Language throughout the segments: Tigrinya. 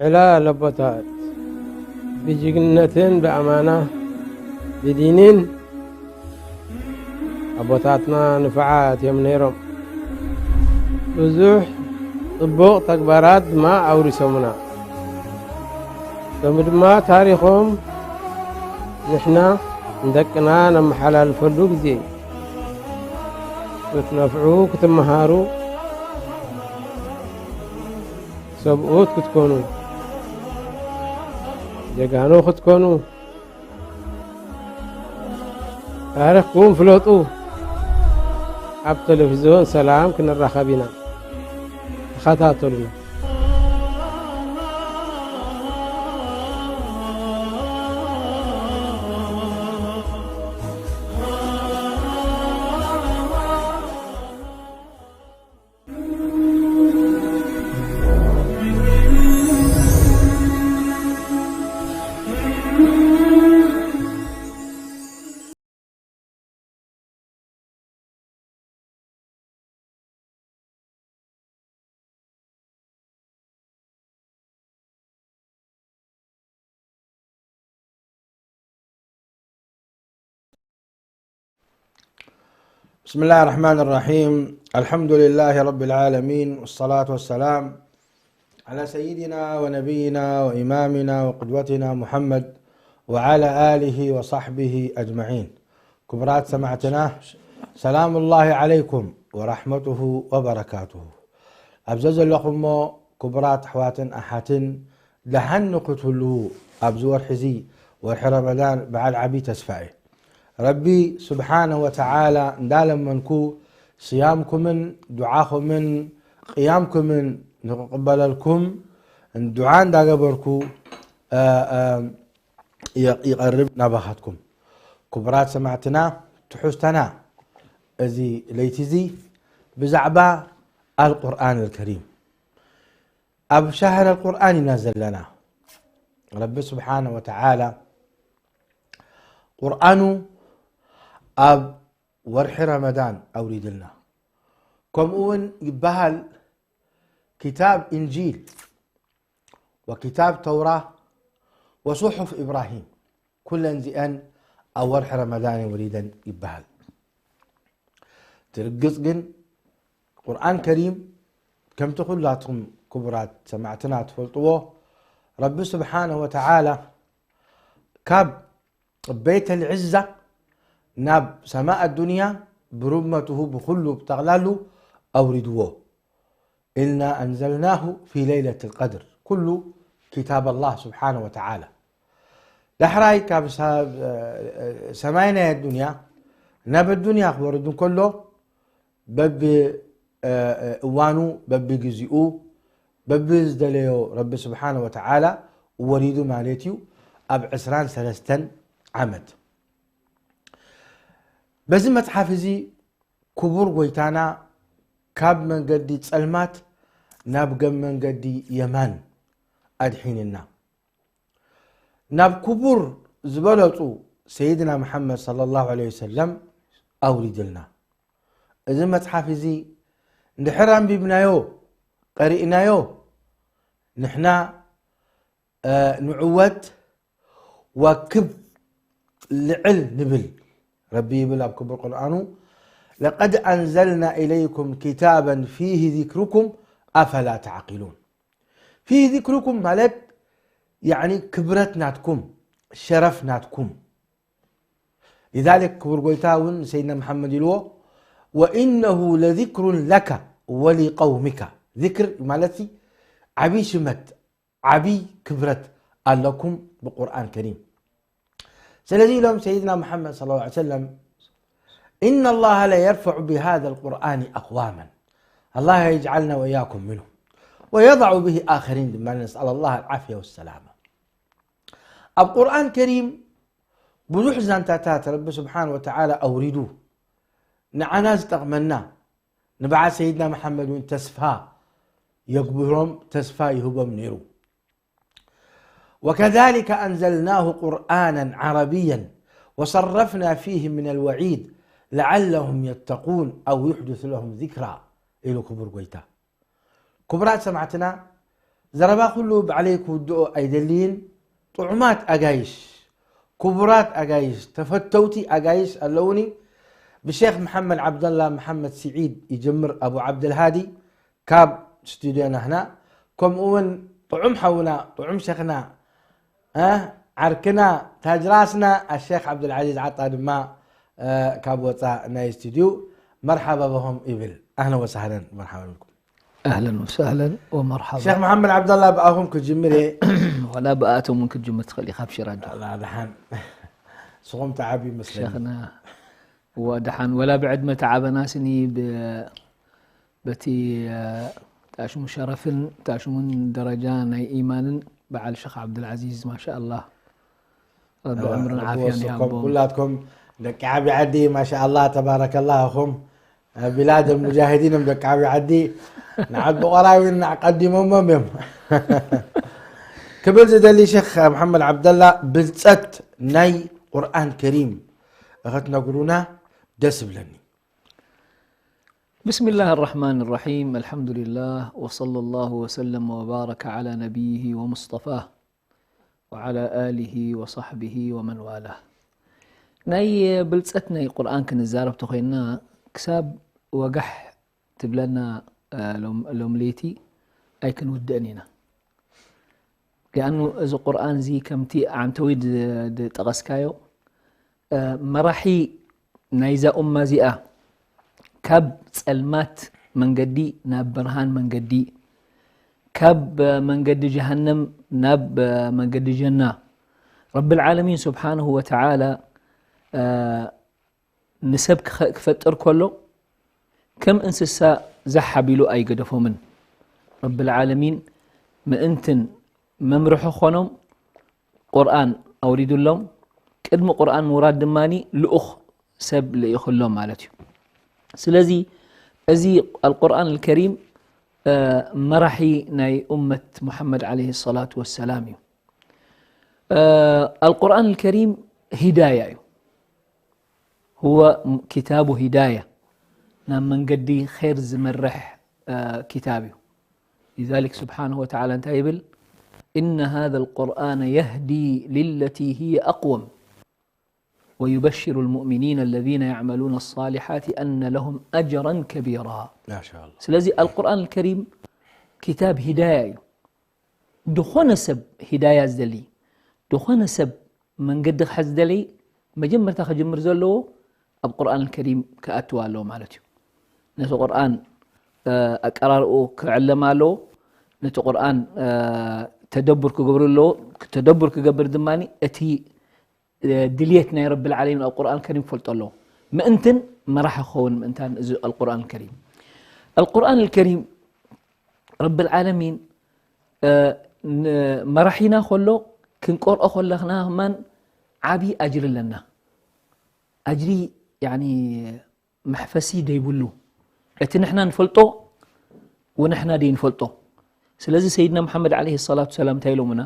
ዕላል ኣቦታት ብጅግንነትን ብኣማና ብዲንን ኣቦታትና ንፉዓት እዮም ነይሮም። ብዙሕ ጽቡቕ ተግባራት ድማ ኣውሪሶምና። ሎሚ ድማ ታሪኾም ንሕና ንደቅና ነመሓላልፈሉ ግዜ እዩ። ክትነፍዑ፣ ክትመሃሩ፣ ሰብኡት ክትኮኑ፣ ጀጋኑ ክትኮኑ፣ ታሪኽኩም ፍለጡ። ኣብ ቴሌቪዝዮን ሰላም ክንራኸብ ኢና። ተኸታተሉና። بسم الله الرحمن الرحيم. الحمد لله رب العالمين، والصلاة والسلام على سيدنا ونبينا وإمامنا وقدوتنا محمد وعلى آله وصحبه أجمعين. كبرات سمعتنا، سلام الله عليكم ورحمته وبركاته. ኣብ ዘዘለኹሞ ክቡራት ኣሕዋትን ኣሓትን፣ ደሓን ንክትህልዉ ኣብዚ ወርሒ እዚ፣ ወርሒ ረመዳን፣ በዓል ዓቢ ተስፋ እየ። ረቢ ስብሓነ ወተዓላ እንዳለመንኩ፣ ስያምኩምን ዱዓኹምን ቅያምኩምን ንክቕበለልኩም ዱዓ እንዳገበርኩ፣ እ፣ እ፣ ይ-፣ ይቐርብ ናባኻትኩም። ክቡራት ሰማዕትና፣ ትሕዝቶና እዚ ለይቲ እዚ ብዛዕባ ኣልቁርኣን ኣልከሪም። ኣብ ሻህር ኣልቁርኣን ኢና ዘለና። ረቢ ስብሓነ ወተዓላ ቁርኣኑ ኣብ ወርሒ ረመዳን ኣውሪድልና። ከምኡ እውን ይበሃል፣ ኪታብ እንጂል ወኪታብ ተውራ ወሱሑፍ ኢብራሂም፣ ኩለን እዚአን ኣብ ወርሒ ረመዳን እየን ወሪደን ይበሃል። እቲ ርግጽ ግን፣ ቁርኣን ከሪም፣ ከምቲ ኩላትኩም ክቡራት ሰማዕትና ትፈልጥዎ፣ ረቢ ስብሓነሁ ወተዓላ ካብ ቤተል ዒዛ ናብ ሰማእ ኣዱንያ ብሩመትሁ ብኹሉ ብጠቕላሉ ኣውሪድዎ። إنا أنزلناه في ليلة القدر، ኩሉ ኪታብ ኣላህ ስብሓነሁ ወተዓላ። ዳሕራይ ካብ ሳ-፣ ሰማይ ናይ ኣዱንያ ናብ ኣዱንያ ክወርድ እንከሎ፣ በቢ፣ እ፣ እ፣ እዋኑ፣ በቢ ግዜኡ፣ በቢ ዝደለዮ ረቢ ስብሓነሁ ወተዓላ ወሪዱ ማለት እዩ፣ ኣብ ዕስራን ሰለስተን ዓመት። በዚ መጽሓፍ እዚ ክቡር ጎይታና ካብ መንገዲ ጸልማት ናብ ገ-፣ መንገዲ የማን ኣድሒንና። ናብ ክቡር ዝበለጹ ሰይድና መሓመድ ሰለላሁ ዐለይሂ ወሰለም ኣውሪድልና። እዚ መጽሓፍ እዚ እንድሕር ኣንቢብናዮ፣ ቀሪእናዮ፣ ንሕና፣ እ፣ ንዕወት ወክብ ልዕል ንብል። ረቢ ይብል ኣብ ክቡር ቁርኣኑ፣ "ለቀድ ኣንዘልና ኢለይኩም ኪታበን ፊሂ ዚክሩኩም ኣፈላ ተዕቂሉን።" ፊሂ ዚክሩኩም ማለት፣ ያዕኒ፣ ክብረት ናትኩም፣ ሸረፍ ናትኩም። ሊዛሊክ ክቡር ጎይታ እውን ንሰይድና መሓመድ ኢልዎ፣ "ወኢነሁ ለዚክሩን ለካ ወሊቀውሚካ።" ዚክር ማለት ዓብዪ ሽመት፣ ዓብዪ ክብረት ኣለኩም ብቁርኣን ከሪም። ስለዚ ኢሎም ሰይድና መሓመድ ሰለላሁ ዐለይሂ ወሰለም፣ "ኢነ ላሃ ለየርፈዑ ቢሃዛ ልቁርኣኒ ኣቅዋመን፣ ኣላህ የጅዓልና ወኢያኩም ምንሁም፣ ወየضዑ ብሂ ኣኸሪን" ድማ፣ ነስኣል ኣላህ ኣልዓፍያ ወሰላማ። ኣብ ቁርኣን ከሪም ብዙሕ ዛንታታት ረቢ ስብሓን ወተዓላ ኣውሪዱ፣ ንዓና ዝጠቕመና፣ ንበዓል ሰይድና መሓመድ እውን ተስፋ የግብሮም፣ ተስፋ ይህቦም ነይሩ። "ወከዛሊከ ኣንዘልናሁ ቁርኣናን ዓረብያን ወሰረፍና ፊህ ሚነል ወዒድ ለዓለሁም የተቁን ኣው ዩሕድሱ ለሁም ዚክራ" ኢሉ ክቡር ጎይታ። ክቡራት ሰማዕትና፣ ዘረባ ኩሉ ባዕለይ ክውድኦ ኣይደልይን። ጥዑማት ኣጋይሽ፣ ክቡራት ኣጋይሽ፣ ተፈተውቲ ኣጋይሽ ኣለውኒ። ብሼኽ መሓመድ ዓብደላ መሓመድ ስዒድ ይጅምር፣ ኣቡ ዓብደልሃዲ ካብ ስቱድዮ ናህና፣ ከምኡ እውን ጥዑም ሓውና፣ ጥዑም ሸኽና፣ እ፣ ዓርክና፣ ታጅራስና ኣሼኽ ዓብደልዓዚዝ ዓጣ ድማ፣ እ፣ ካብ ወፃእ ናይ ስቱድዮ መርሓባ በኹም ይብል። ኣህለን ወሳህለን፣ መርሓባ ብኩም። أهلا وسهلا ومرحبا. ሸኽ መሓመድ ዓብደላ፣ ብኣኹም ክጅምር እየ። ولا ብኣቶም እውን ክትጅምር ትኽእል ኢኻ፣ ኣብሽር ኣጆ። ኣላ ደሓን። ስኹም ተዓቢ ይመስለኒ። ሸኽና ወደሓን፣ ወላ ብዕድመ ተዓበና ስኒ ብ-፣ በቲ፣ እ፣ ታሽሙ ሸረፍን ታሽሙን ደረጃ ናይ ኢማንን በዓል ሸኽ ዓብዱልዓዚዝ፣ ማሻ ኣላህ። ረቢ ዕምርን ዓፍያን ይሃቦም። ኩላትኩም ደቂ ዓቢ ዓዲ፣ ማሻ ኣላህ፣ ተባረከላህ። እኹም ቢላድ ሙጃሂዲን እዮም ደቂ ዓቢ ዓዲ። ንዓቢ ቆራዊን ኣቀዲሞሞም እዮም። ክብል ዝደሊ ሸኽ መሓመድ ዓብደላ፣ ብልጸት ናይ ቁርኣን ከሪም እኸትነግሩና ደስ ይብለኒ። بسم الله الرحمن الرحيم. الحمد لله، وصلى الله وسلم وبارك على نبيه ومصطفاه وعلى آله وصحبه ومن والاه. ናይ ብልጸት ናይ ቁርኣን ክንዛረብ ተኾይንና፣ ክሳብ ወጋሕ ትብለና፣ እ፣ ሎም-፣ ሎም ለይቲ ኣይክንውድእን ኢና። ሊኣኑ እዚ ቁርኣን እዚ ከምቲ ዓንተዊ ድ-፣ ድጠቐስካዮ፣ እ፣ መራሒ ናይዛ ኡማ እዚኣ ካብ ጸልማት መንገዲ ናብ ብርሃን መንገዲ፣ ካብ መንገዲ ጀሃነም ናብ መንገዲ ጀና፣ ረብል ዓለሚን ስብሓንሁ ወተዓላ፣ እ፣ ንሰብ ክኸ-፣ ክፈጥር ከሎ ከም እንስሳ ዛሕ ኣቢሉ ኣይገደፎምን። ረብል ዓለሚን ምእንትን መምርሒ ክኾኖም ቁርኣን ኣውሪዱሎም። ቅድሚ ቁርኣን ምውራድ ድማኒ ልኡኽ ሰብ ልኢኹሎም ማለት እዩ። ስለዚ እዚ ኣልቁርኣን ኣልከሪም፣ እ፣ መራሒ ናይ ኡመት ሙሓመድ ዓለይሂ ሰላቱ ወሰላም እዩ። እ፣ ኣልቁርኣን ኣልከሪም ሂዳያ እዩ። هو كتاب هداية، ናብ መንገዲ ኸይር ዝመርሕ፣ እ፣ ኪታብ እዩ። لذلك سبحانه وتعالى እንታይ ይብል؟ إن هذا القرآن يهدي للتي هي أقوم ويبشر المؤمنين الذين يعملون الصالحات أن لهم أجرا كبيرا. ማሻ ኣላህ። ስለዚ ኣልቁርኣን ኣልከሪም ኪታብ ሂዳያ እዩ። ዝኾነ ሰብ ሂዳያ ዝደሊ፣ ዝኾነ ሰብ መንገዲ ክሕዝ ዝደሊ፣ መጀመርታ ክጅምር ዘለዎ ኣብ ቁርኣን ከሪም ክኣትው ኣለዎ ማለት እዩ። ነቲ ቁርኣን፣ እ፣ ኣቀራርኡ ክዕለም ኣለዎ። ነቲ ቁርኣን፣ እ፣ ተደቡር ክገብሩ ኣለዎ። ተደቡር ክገብር ድማ እቲ፣ እ፣ ድልየት ናይ ረብል ዓለሚን ኣብ ቁርኣን ከሪም ክፈልጦ ኣለዎ። ምእንትን መራሒ ክኸውን ምእንታን እዚ ኣልቁርኣን ከሪም። ኣልቁርኣን ከሪም ረብል ዓለሚን፣ እ፣ ን-፣ መራሒና ከሎ ክንቀርኦ ከለና ከማን ዓቢ ኣጅሪ ኣለና። ኣጅሪ፣ ያኒ፣ መሕፈሲ ደይብሉ። እቲ ንሕና ንፈልጦ ወንሕና ደይንፈልጦ። ስለዚ ሰይድና መሓመድ ዓለይሂ ሰላቱ ሰላም እንታይ ኢሎምና?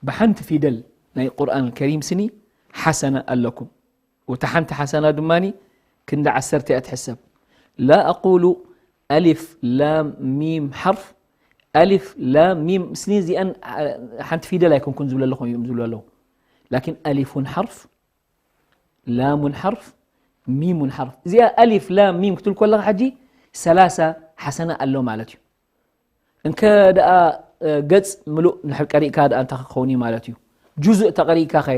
ብሓንቲ ፊደል ናይ ቁርኣን ከሪም ስኒ ሓሰና ኣለኩም። ወታ ሓንቲ ሓሰና ድማኒ ክንዲ ዓሰርተ እያ ትሕሰብ። لا أقول ألف لام ميم حرف، ألف لام ميم ስኒ እዚኣን፣ አ፣ ሓንቲ ፊደል ኣይኮንኩን ዝብሉ ኣለኹም እዮም ዝብሉ ኣለዉ። ላኪን ألف حرف، لام حرف، ميم حرف። እዚኣ ألف لام ميم ክትብል ከለኻ ሕጂ ሰላሳ ሓሰና ኣሎ ማለት እዩ። እንከ ደኣ፣ እ፣ ገጽ ምሉእ ንድሕር ቀሪእካ ደኣ እንታይ ክኸውን እዩ ማለት እዩ? ጁዝእ ተቐሪእካ ኸ?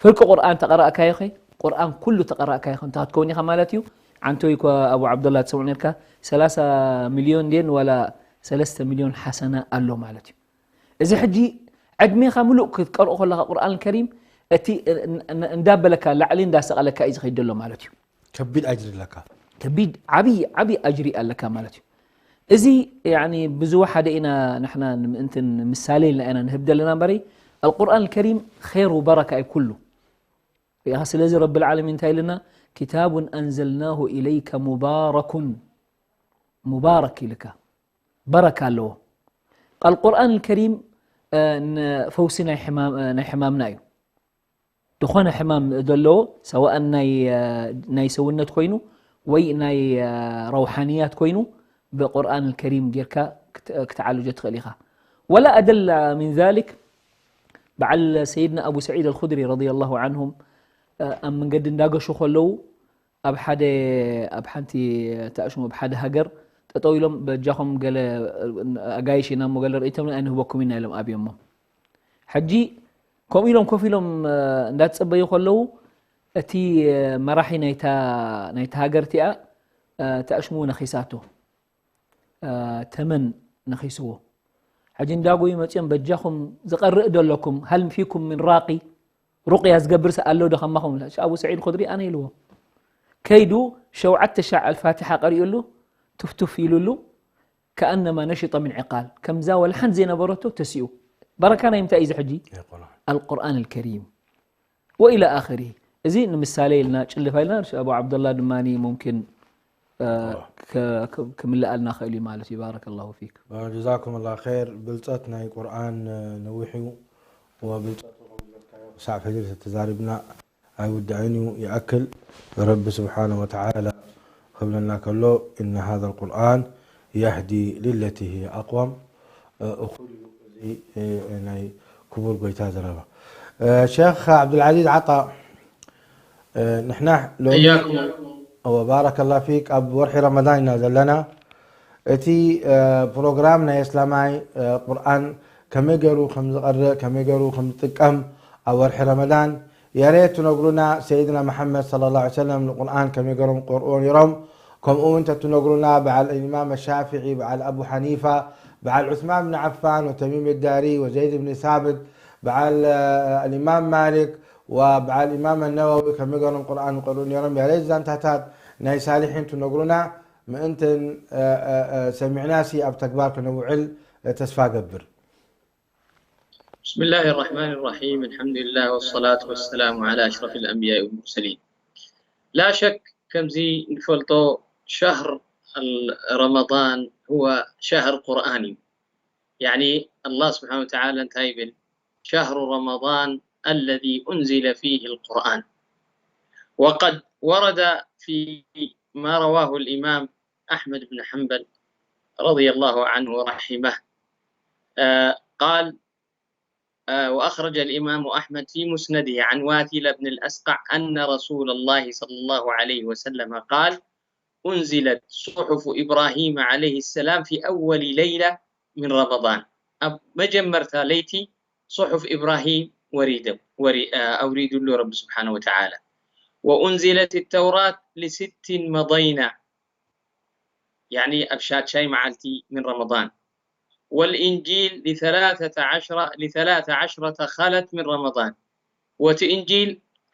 ፍርቂ ቁርኣን ተቐራእካዮ ኸ? ቁርኣን ኩሉ ተቐራእካዮ ኸ? እንታይ ክትከውን ኢኻ ማለት እዩ? ዓንተወይ እኮ ኣቡ ዓብደላ ትሰምዑ ነርካ፣ ሰላሳ ሚልዮን ድየን ዋላ ሰለስተ ሚልዮን ሓሰና ኣሎ ማለት እዩ። እዚ ሕጂ ዕድሜኻ ምሉእ ክትቀርኦ ከለኻ ቁርኣን ከሪም፣ እቲ እ-፣ እ-፣ እንዳበለካ ላዕሊ እንዳሰቐለካ እዩ ዝኸይድ ዘሎ ማለት እዩ። ከቢድ ኣጅሪ ኣለካ። ከቢድ ዓብዪ ዓብዪ ኣጅሪ ኣለካ ማለት እዩ። እዚ ያኒ ብዝወሓደ ኢና ንሕና ንምእንትን ምሳሌ ኢልና ኢና ንህብ ዘለና እምበሪ ኣልቁርኣን ከሪም ኸይር ወበረካ እዩ ኩሉ። ሪኢኻ ስለዚ ረብል ዓለሚን እንታይ ኢልና? كتاب أنزلناه إليك مبارك، ሙባረክ ኢልካ በረካ ኣለዎ። ኣልቁርኣን ከሪም፣ እ፣ ን-፣ ፈውሲ ናይ ሕማም፣ እ፣ ናይ ሕማምና እዩ። ዝኾነ ሕማም ዘለዎ ሰዋእን ናይ፣ እ፣ ናይ ሰውነት ኮይኑ ወይ ናይ፣ እ፣ ረውሓንያት ኮይኑ ብቁርኣን ከሪም ጌርካ ክት-፣ ክትዓልጆ ትኽእል ኢኻ። ولا أدل من ذلك በዓል ሰይድና ኣቡ ሰዒድ ኣልኹድሪ ረዲየላሁ ዓንሁም ኣብ መንገዲ እንዳገሹ ከለዉ ኣብ ሓደ ኣብ ሓንቲ ተኣሽሙ ኣብ ሓደ ሃገር ጠጠው ኢሎም በጃኹም ገለ ኣጋይሽ ኢና እሞ ገለ ርእይቶም ኣይንህበኩም ኢና ኢሎም ኣብዮሞ። ሕጂ ከምኡ ኢሎም ኮፍ ኢሎም እንዳተጸበዩ ከለዉ እቲ መራሒ ናይታ ናይታ ሃገር እቲኣ ተኣሽሙ ነኺሳቶ። ተመን ነኺስዎ። ሕጂ እንዳጎዩ መጺኦም በጃኹም ዝቐርእ ዶ ኣለኩም? هل فيكم من راقي؟ ሩቕያ ዝገብር ሰብ ኣሎ ዶ ከማኹም? ኣቡ ሰዒድ ኹድሪ ኣነ ኢልዎ። ከይዱ ሸውዓተ ሻዕ ኣልፋቲሓ ቀሪኡሉ ትፍቱፍ ኢሉሉ كأنما نشط من عقال ከምዛ ወላ ሓንቲ ዘይነበረቶ ተሲኡ። በረካ ናይ ምንታይ እዩ እዚ ሕጂ? ኣልቁርኣን ኣልከሪም። وإلى آخره እዚ ንምሳሌ ኢልና ጭልፍ ኢልና ኣቡ ዓብደላ ድማ ሙምኪን ክምልኣልና ክእል እዩ ማለት እዩ። ባረከላሁ ፊክ። ጀዛኩም ላ ኸይር። ብልፀት ናይ ቁርኣን ነዊሕ እዩ። ወብልፀቱ ክሳዕ ፈጅሪ ተዛሪብና ኣይውድዕን እዩ። ይኣክል ረቢ ስብሓነ ወተዓላ ክብለና ከሎ إن هذا القرآن يهدي للتي هي أقوم እኹል እዩ። እዚ ናይ ክቡር ጎይታ ዘረባ። ሸኽ ዓብዱልዓዚዝ ዓጣ፣ ንሕና ሎሚ እወ፣ ባረከላ ፊክ፣ ኣብ ወርሒ ረመዳን ኢና ዘለና። እቲ ፕሮግራም ናይ እስላማይ ቁርኣን ከመይ ገይሩ ከም ዝቐርእ፣ ከመይ ገይሩ ከም ዝጥቀም ኣብ ወርሒ ረመዳን የሬ ትነግሩና። ሰይድና መሓመድ ሰለላሁ ዐለይሂ ወሰለም ንቁርኣን ከመይ ገይሮም ቆርኦ ነይሮም፣ ከምኡ እውን ተትነግሩና በዓል ኢማም ሻፊዒ፣ በዓል ኣቡ ሓኒፋ፣ በዓል ዑስማን ብን ዓፋን ወተሚም ዳሪ ወዘይድ ብን ሳብት፣ በዓል ኣልኢማም ማሊክ ወበዓል ኢማም ኣነወዊ ከመይ ገይሮም ቁርኣን ይቀርኡ ነይሮም። ያሬት ዛንታታት ናይ ሳሊሒን ትነግሩና ምእንትን ሰሚዕናሲ ኣብ ተግባር ክነውዕል ተስፋ ገብር። بسم الله الرحمن الرحيم. الحمد لله والصلاة والسلام على أشرف الأنبياء والمرسلين. لا شك ከምዚ ንፈልጦ شهر رمضان هو شهر قرآن እዩ። يعني الله سبحانه وتعالى እንታይ ይብል؟ شهر رمضان الذي أنزل فيه القرآن. وقد ورد في ما رواه الإمام أحمد بن حنبل رضي الله عنه ورحمه، آه، قال، آه، وأخرج الإمام أحمد في مسنده عن واثلة بن الأسقع أن رسول الله صلى الله عليه وسلم قال: أنزلت صحف إبراهيم عليه السلام في أول ليلة من رمضان. ኣብ መጀመርታ ለይቲ صحف إبراهيم ወሪደ፣ ወሪ-፣ آه، أوريد له رب سبحانه وتعالى. وأنزلت التوراة لست مضينا، يعني ኣብ ሻድሻይ መዓልቲ من رمضان. والإنجيل لثلاثة عشر، لثلاث عشرة خلت من رمضان. ወቲ እንጂል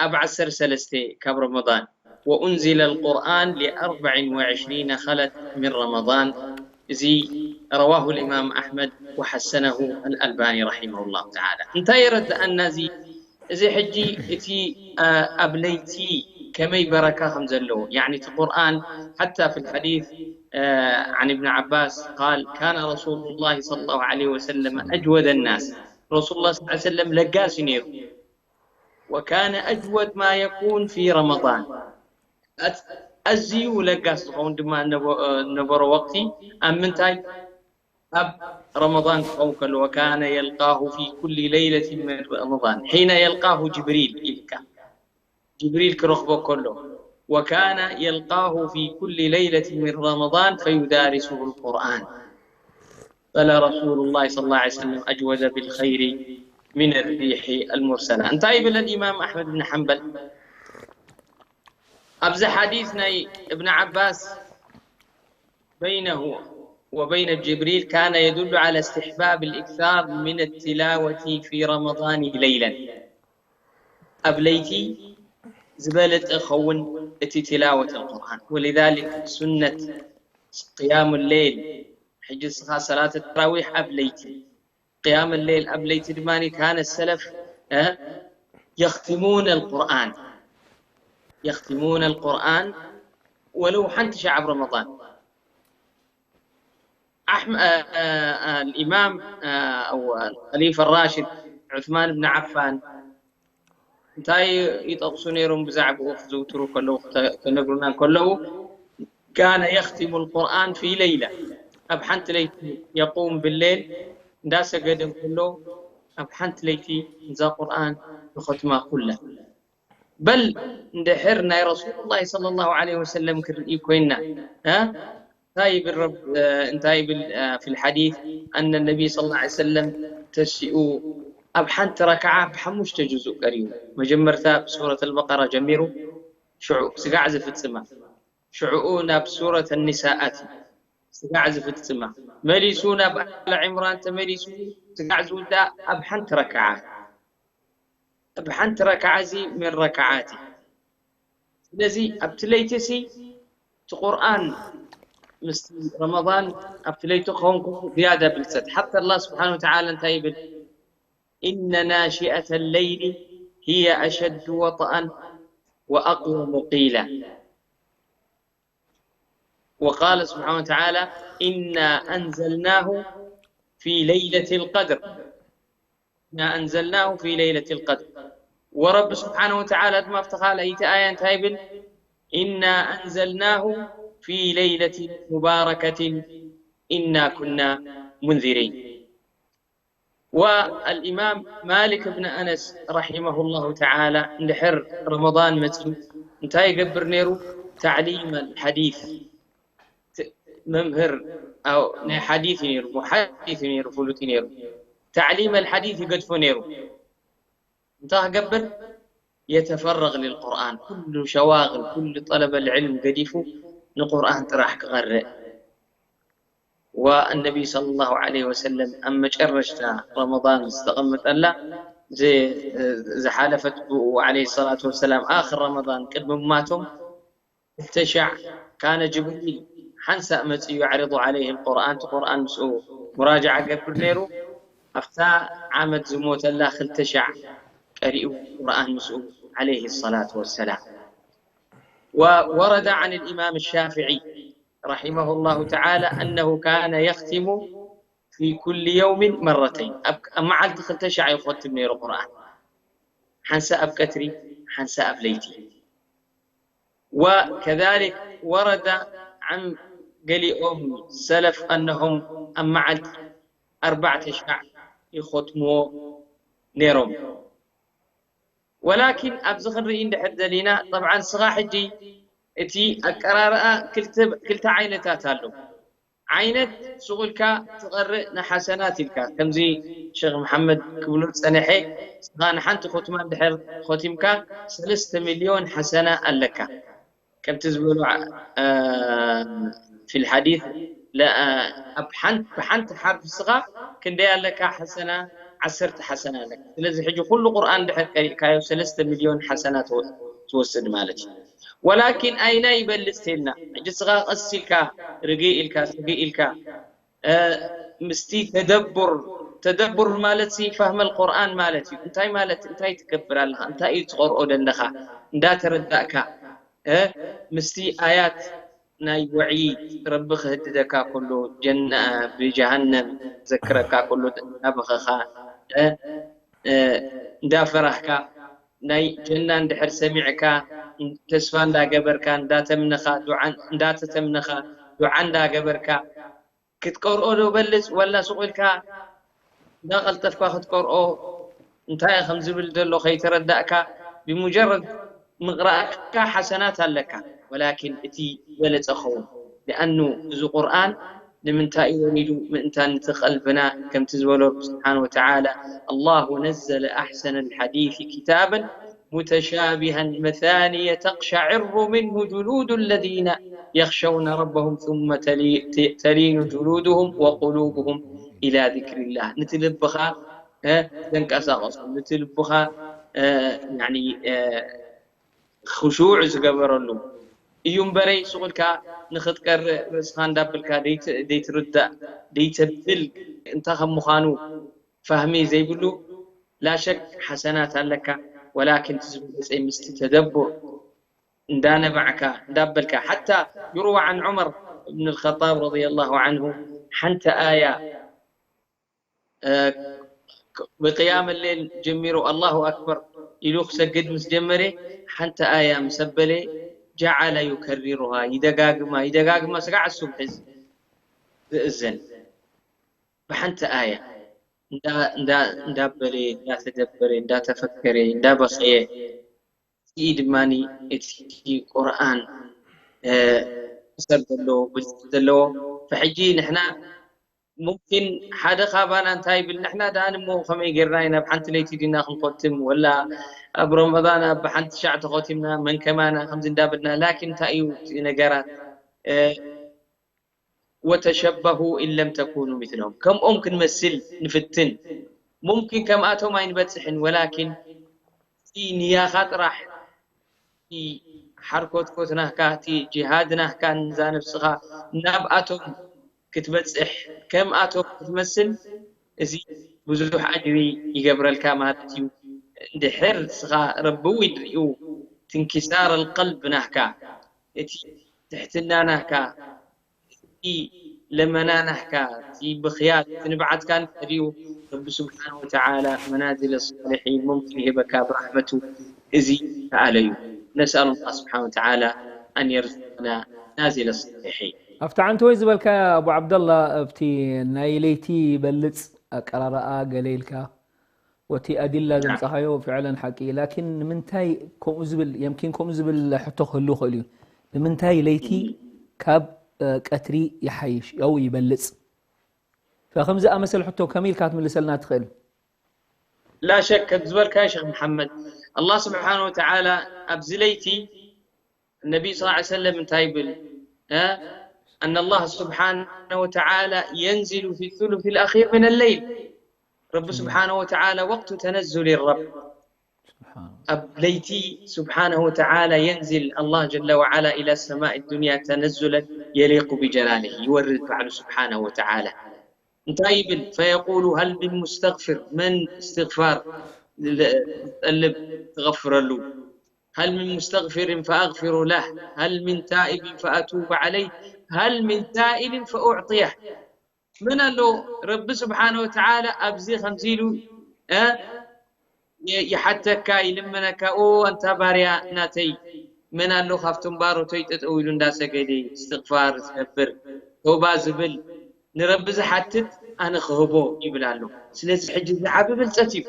ኣብ ዓሰርተ ሰለስተ ካብ ረመዳን። وأنزل القرآن لأربع وعشرين خلت من رمضان። እዚ رواه الإمام أحمد وحسنه الألباني رحمه الله تعالى። እንታይ የረድኣና እዚ? እዚ ሕጂ እቲ ኣብ ለይቲ ከመይ በረካ ከም ዘለዎ፣ يعني እቲ ቁርኣን حتى في الحديث عن ابن عباس قال: كان رسول الله صلى الله عليه وسلم أجود الناس. ረሱል ላ ሰለላሁ ዐለይሂ ወሰለም ለጋስ እዩ ነይሩ። وكان أجود ما يكون في رمضان. ኣዝዩ ለጋስ ዝኸውን ድማ ነበሮ ወቅቲ ኣብ ምንታይ ኣብ ረመዳን ክኸውን ከሎ وكان يلقاه في كل ليلة من رمضان حين يلقاه جبريل ኢልካ ጅብሪል ክረኽቦ ከሎ وكان يلقاه في كل ليلة من رمضان فيدارسه القرآن. فلرسول الله صلى الله عليه وسلم أجود بالخير من الريح المرسلة. እንታይ ይብል الإمام أحمد بن حنبل ኣብዚ ሓዲስ ናይ እብን ዓባስ بينه وبين جبريل كان يدل على استحباب الإكثار من التلاوة في رمضان ليلا. ኣብ ለይቲ ዝበለጠ ኸውን እቲ تلاوة القرآن. ولذلك سنة قيام الليل ሕጂ ንስኻ ሰላት ተራዊሕ ኣብ ለይቲ قيام الليل ኣብ ለይቲ ድማ كان السلف يختمون القرآن يختمون القرآن ولو ሓንቲ ሻዕ ኣብ ረመዳን። الإمام أو الخليفة الراشد عثمان بن عفان እንታይ ይጠቕሱ ነይሮም ብዛዕባኡ ክዝውትሩ ከለዉ ክነግሩና ከለዉ كان يختم القرآن في ليلة ኣብ ሓንቲ ለይቲ يقوم بالليل እንዳሰገደ እንከሎ ኣብ ሓንቲ ለይቲ እዛ ቁርኣን ንኸትማ ኩላ። በል እንድሕር ናይ ረሱሉላህ ሰለላሁ ዐለይሂ ወሰለም ክንርኢ ኮይና፣ እ? እንታይ ይብል ረብ-፣ እ፣ እንታይ ይብል፣ እ፣ ፊል ሐዲስ ኣነ ነቢ ሰለላሁ ዐለይሂ ወሰለም ተሲኡ ኣብ ሓንቲ ረክዓ ብሓሙሽተ ጁዙእ ቀሪኡ። መጀመርታ ብሱረት ኣልበቀራ ጀሚሩ ሽዑ ስጋዕ ዝፍጽማ። ሽዕኡ ናብ ሱረት ኣኒሳ ኣትዩ፣ ስጋዕ ዝፍጽማ። መሊሱ ናብ ኣለ ዕምራን ተመሊሱ፣ ስጋዕ ዝውዳእ ኣብ ሓንቲ ረክዓ። ኣብ ሓንቲ ረክዓ እዚ ምን ረክዓት። ስለዚ ኣብቲ ለይቲ ሲ እቲ ቁርኣን ምስቲ ረመዳን ኣብቲ ለይቲ ክኸውን ከሎ ዝያዳ ብልጸት። ሓታ ኣላህ ስብሓን ወተዓላ እንታይ ይብል? إن ناشئة الليل هي أشد وطئا وأقوم قيلا. وقال سبحانه وتعالى إنا أنزلناه في ليلة القدر. إنا أنزلناه في ليلة القدر. ورب سبحانه وتعالى ድማ ኣብቲ ካልኣይቲ ኣያ እንታይ ይብል? إنا أنزلناه في ليلة مباركة إنا كنا منذرين. والإمام مالك بن أنس رحمه الله تعالى እንድሕር ረመዳን መፅዩ እንታይ ይገብር ነይሩ? تعليم الحديث። ት-፣ መምህር፣ ኣው፣ ናይ ሓዲስ እዩ ነይሩ፣ ሙሓዲስ እዩ ነይሩ፣ ፍሉጥ እዩ ነይሩ። تعليم الحديث ይገድፎ ነይሩ። እንታይ ክገብር? يتفرغ للقرآن። ኩሉ ሸዋግል፣ ኩሉ ጠለበ ልዕልም ገዲፉ ንቁርኣን ጥራሕ ክቐርእ። والنبي صلى الله عليه وسلم ኣብ መጨረሽታ ረመዳን ዝተቐመጠላ ዝ-፣ ዝሓለፈት ብኡ عليه الصلاة والسلام ኣኽር ረመዳን ቅድሚ ምማቶም ክልተ ሻዕ ካነ ጅብሪል ሓንሳእ መፅኡ يعرض عليه القرآن፣ እቲ ቁርኣን ምስኡ ሙራጅዓ ገብር ነይሩ። ኣብታ ዓመት ዝሞተላ ክልተ ሻዕ ቀሪኡ ቁርኣን ምስኡ عليه الصلاة والسلام. وورد عن الإمام الشافعي رحمه الله تعالى أنه كان يختم في كل يوم مرتين. ኣብ፣ ኣብ መዓልቲ ክልተ ሻዕ ይኸትም ነይሩ ቁርኣን። ሓንሳእ ኣብ ቀትሪ፣ ሓንሳእ ኣብ ለይቲ። وكذلك ورد عن ገሊኦም ሰለፍ أنهم ኣብ መዓልቲ ኣርባዕተ ሻዕ ይኸትምዎ ነይሮም። ወላኪን ኣብዚ ክንርኢ እንድሕር ደሊና፣ ጠብዓን ስኻ ሕጂ እቲ ኣቀራርኣ ክልተ፣ ክልተ ዓይነታት ኣሎ። ዓይነት ሱቕ ኢልካ ትቐርእ ንሓሰናት ኢልካ፣ ከምዚ ሸኽ መሓመድ ክብሎ ዝጸንሐ፣ ስኻ ንሓንቲ ኹትማ እንድሕር ኾቲምካ፣ ሰለስተ ሚልዮን ሓሰና ኣለካ። ከምቲ ዝበሉ፣ አ፣ ፊል ሓዲስ፣ ለ-፣ አ፣ ኣብ ሓን-፣ ብሓንቲ ሓርፊ ስኻ ክንደይ ኣለካ ሓሰና? ዓሰርተ ሓሰና ኣለካ። ስለዚ ሕጂ ኩሉ ቁርኣን እንድሕር ቀሪእካዮ፣ ሰለስተ ሚልዮን ሓሰና ትወ-፣ ትወስድ ማለት እዩ። ወላኪን ኣይና ይበልጽ ተልና። ሕጂ ስኻ ቀስ ኢልካ፣ ርግእ ኢልካ፣ ስግእ ኢልካ፣ እ፣ ምስቲ ተደቡር፣ ተደቡር ማለት ሲ ፋህመል ቁርኣን ማለት እዩ። እንታይ ማለት፣ እንታይ ትገብር ኣለኻ? እንታይ እዩ ትቐርኦ ደለኻ? እንዳተረዳእካ፣ እ፣ ምስቲ ኣያት ናይ ወዒድ ረቢ ክህድደካ ከሎ፣ ጀና፣ ብጀሃነም ዘክረካ ከሎ፣ እንዳበኸኻ፣ እ፣ እ፣ እንዳፈራህካ፣ ናይ ጀና እንድሕር ሰሚዕካ፣ ተስፋ እንዳገበርካ፣ እንዳተምነኻ፣ ዱዓ እንዳተተምነኻ፣ ዱዓ እንዳገበርካ፣ ክትቀርኦ ዶ በልጽ፣ ወላ ሱቕ ኢልካ እንዳቐልጠፍካ ክትቀርኦ፣ እንታይ ከም ዝብል ዘሎ ከይተረዳእካ፣ ብሙጀረድ ምቕራእካ ሓሰናት ኣለካ። ወላኪን እቲ ዝበለጸ ኸውን። ሊኣኑ እዚ ቁርኣን ንምንታይ እዩ ወሪዱ? ምእንታን እቲ ቀልብና፣ ከምቲ ዝበሎ ስብሓን ወተዓላ፣ الله نزل أحسن الحديث كتابا متشابها مثاني تقشعر منه جلود الذين يخشون ربهم ثم تلي-، ت-، تلين جلودهم وقلوبهم إلى ذكر الله። ነቲ ልብኻ፣ እ፣ ዘንቀሳቐሶ፣ ነቲ ልብኻ፣ እ፣ ያኒ፣ እ፣ ክሹዕ ዝገበረሉ እዩ እምበረይ፣ ሱቕ ኢልካ ንኽትቀርእ ርእስኻ እንዳበልካ ደይት-፣ ደይትርዳእ፣ ደይተብል፣ እንታይ ከም ምዃኑ ፋህሚ ዘይብሉ፣ ላሸክ ሓሰናት ኣለካ፣ ወላኪን እቲ ዝበለጸ ምስቲ ተደቡር እንዳነባዕካ፣ እንዳበልካ። ሓታ يروى عن عمر بن الخطاب رضي الله عنه ሓንቲ ኣያ እ፣ ብቅያም ሌል ጀሚሩ ኣላሁ ኣክበር ኢሉ ክሰግድ ምስ ጀመረ፣ ሓንቲ ኣያ ምስ ኣበለ፣ ጀዓለ ዩከሪሩሃ፣ ይደጋግማ፣ ይደጋግማ፣ ስጋዕ ሱብሒ ዝእዘን ብሓንቲ ኣያ። እንዳ- እንዳ- እንዳበለየ፣ እንዳተደበረ፣ እንዳተፈከረ፣ እንዳበኸየ፣ እዚ ድማ እቲ ቁርኣን፣ እ፣ ኣሰር ዘለዎ፣ ብልጽቲ ዘለዎ። ፈሕጂ ንሕና ሙምኪን ሓደ ካባና እንታይ ይብል፣ ንሕና ደኣ ንሞ ከመይ ጌርና ኢና ኣብ ሓንቲ ለይቲ ዲና ክንኮትም፣ ወላ ኣብ ረመዳን ኣብ ሓንቲ ሻዕ ተኾቲምና፣ መን ከማና ከምዚ እንዳበልና። ላኪን እንታይ እዩ እቲ ነገራት? እ፣ ወተሸበሁ ኢን ለም ተኩኑ ሚስለሁም፣ ከምኦም ክንመስል ንፍትን። ሙምኪን ከምኣቶም ኣይንበጽሕን፣ ወላኪን እቲ ንያኻ ጥራሕ፣ እቲ ሓርኮትኮት ናህካ፣ እቲ ጂሃድ ናህካ፣ ንዛ ነብስኻ ናብኣቶም ክትበጽሕ፣ ከምኣቶም ክትመስል፣ እዚ ብዙሕ ኣጅሪ ይገብረልካ ማለት እዩ። እንድሕር ንስኻ ረቢ እውን ርእዩ፣ ትንኪሳር ኣልቀልብ ናህካ፣ እቲ ትሕትና ናህካ፣ እቲ ለመና ናህካ፣ እቲ ብኽያት፣ እቲ ንብዓትካ እንተሪኡ፣ ረቢ ስብሓነ ወተዓላ መናዚለ ሳሊሒን ሙምኪን ይህበካ ብራሕመቱ። እዚ ከኣለ እዩ። ነስኣል ኣላህ ስብሓነ ወተዓላ ኣን የርዝቀና ናዚለ ሳሊሒን። ኣብቲ ዓንተወይ ዝበልካ ኣቡ ዓብደላ፣ ኣብቲ ናይ ለይቲ ይበልጽ ኣቀራርኣ ገለ ኢልካ፣ ወቲ ኣዲላ ዘምጻኻዮ ፍዕለን ሓቂ እዩ። ላኪን ንምንታይ ከምኡ ዝብል፣ የምኪን ከምኡ ዝብል ሕቶ ክህሉ ይኽእል እዩ። ንምንታይ ለይቲ ካብ፣ እ፣ ቀትሪ ይሓይሽ፣ ያው ይበልጽ? ከምዚ ኣመሰል ሕቶ ከመይ ኢልካ ክትምልሰልና ትኽእል? ላ ሸክ፣ ከም ዝበልካዮ ሸኽ መሓመድ፣ ኣላህ ስብሓነ ወተዓላ ኣብዚ ለይቲ ነቢይ ሰለላሁ ዐለይሂ ወሰለም እንታይ ይብል? እ? أن الله سبحانه وتعالى ينزل في الثلث الأخير من الليل. ረቢ ስብሓነ ወተዓላ ወቅቱ ተነዙል ረብ፣ ኣብ ለይቲ ስብሓነ ወተዓላ የንዝል ኣላህ ጀለ ወዓላ ኢላ ሰማእ ዱንያ ተነዙለን የሊቁ ብጀላሊህ፣ ይወርድ ባዕሉ ስብሓነ ወተዓላ። እንታይ ይብል? ፈየቁሉ ሀል ሚን ሙስተግፊር፣ መን እስትግፋር ዝጠልብ ትገፍረሉ? هل من مستغفر فأغفر له، هل من تائب فأتوب عليه، هل من سائل فأعطيه። መን ኣሎ ረቢ ስብሓነ ወተዓላ ኣብዚ ከምዚ ኢሉ፣ እ፣ ይ-፣ ይሓተካ፣ ይልምነካ? ኦ ኣንታ ባርያ ናተይ፣ መን ኣሎ ካብቶም ባሮተይ ጠጠው ኢሉ እንዳሰገደ እስትግፋር ዝገብር፣ ተውባ ዝብል፣ ንረቢ ዝሓትት ኣነ ክህቦ ይብል ኣሎ። ስለዚ ሕጂ እዚ ዓቢ ብልጸት እዩ።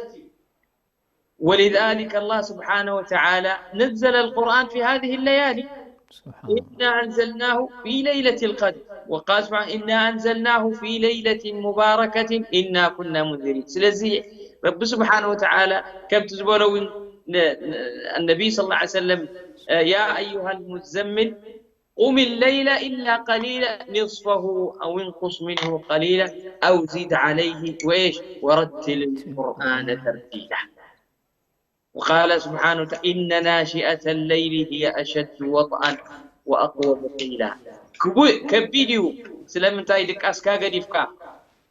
ولذلك الله سبحانه وتعالى نزل القرآن في هذه الليالي. إنا أنزلناه في ليلة القدر. وقال سبحانه: إنا أنزلناه في ليلة مباركة إنا كنا منذرين. ስለዚ ረቢ ስብሓነ ወተዓላ ከምቲ ዝበሎ እውን ን-፣ ን-፣ النبي صلى الله عليه وسلم، يا أيها المزمل، قم الليل إلا قليلا نصفه أو انقص منه قليلا أو زد عليه وإيش؟ ورتل القرآن ترتيلا. وقال سبحانه وتعالى: إن ناشئة الليل هي أشد وطئا وأقوم قيلا. ክቡ-፣ ከቢድ እዩ። ስለምንታይ ድቃስካ ገዲፍካ፣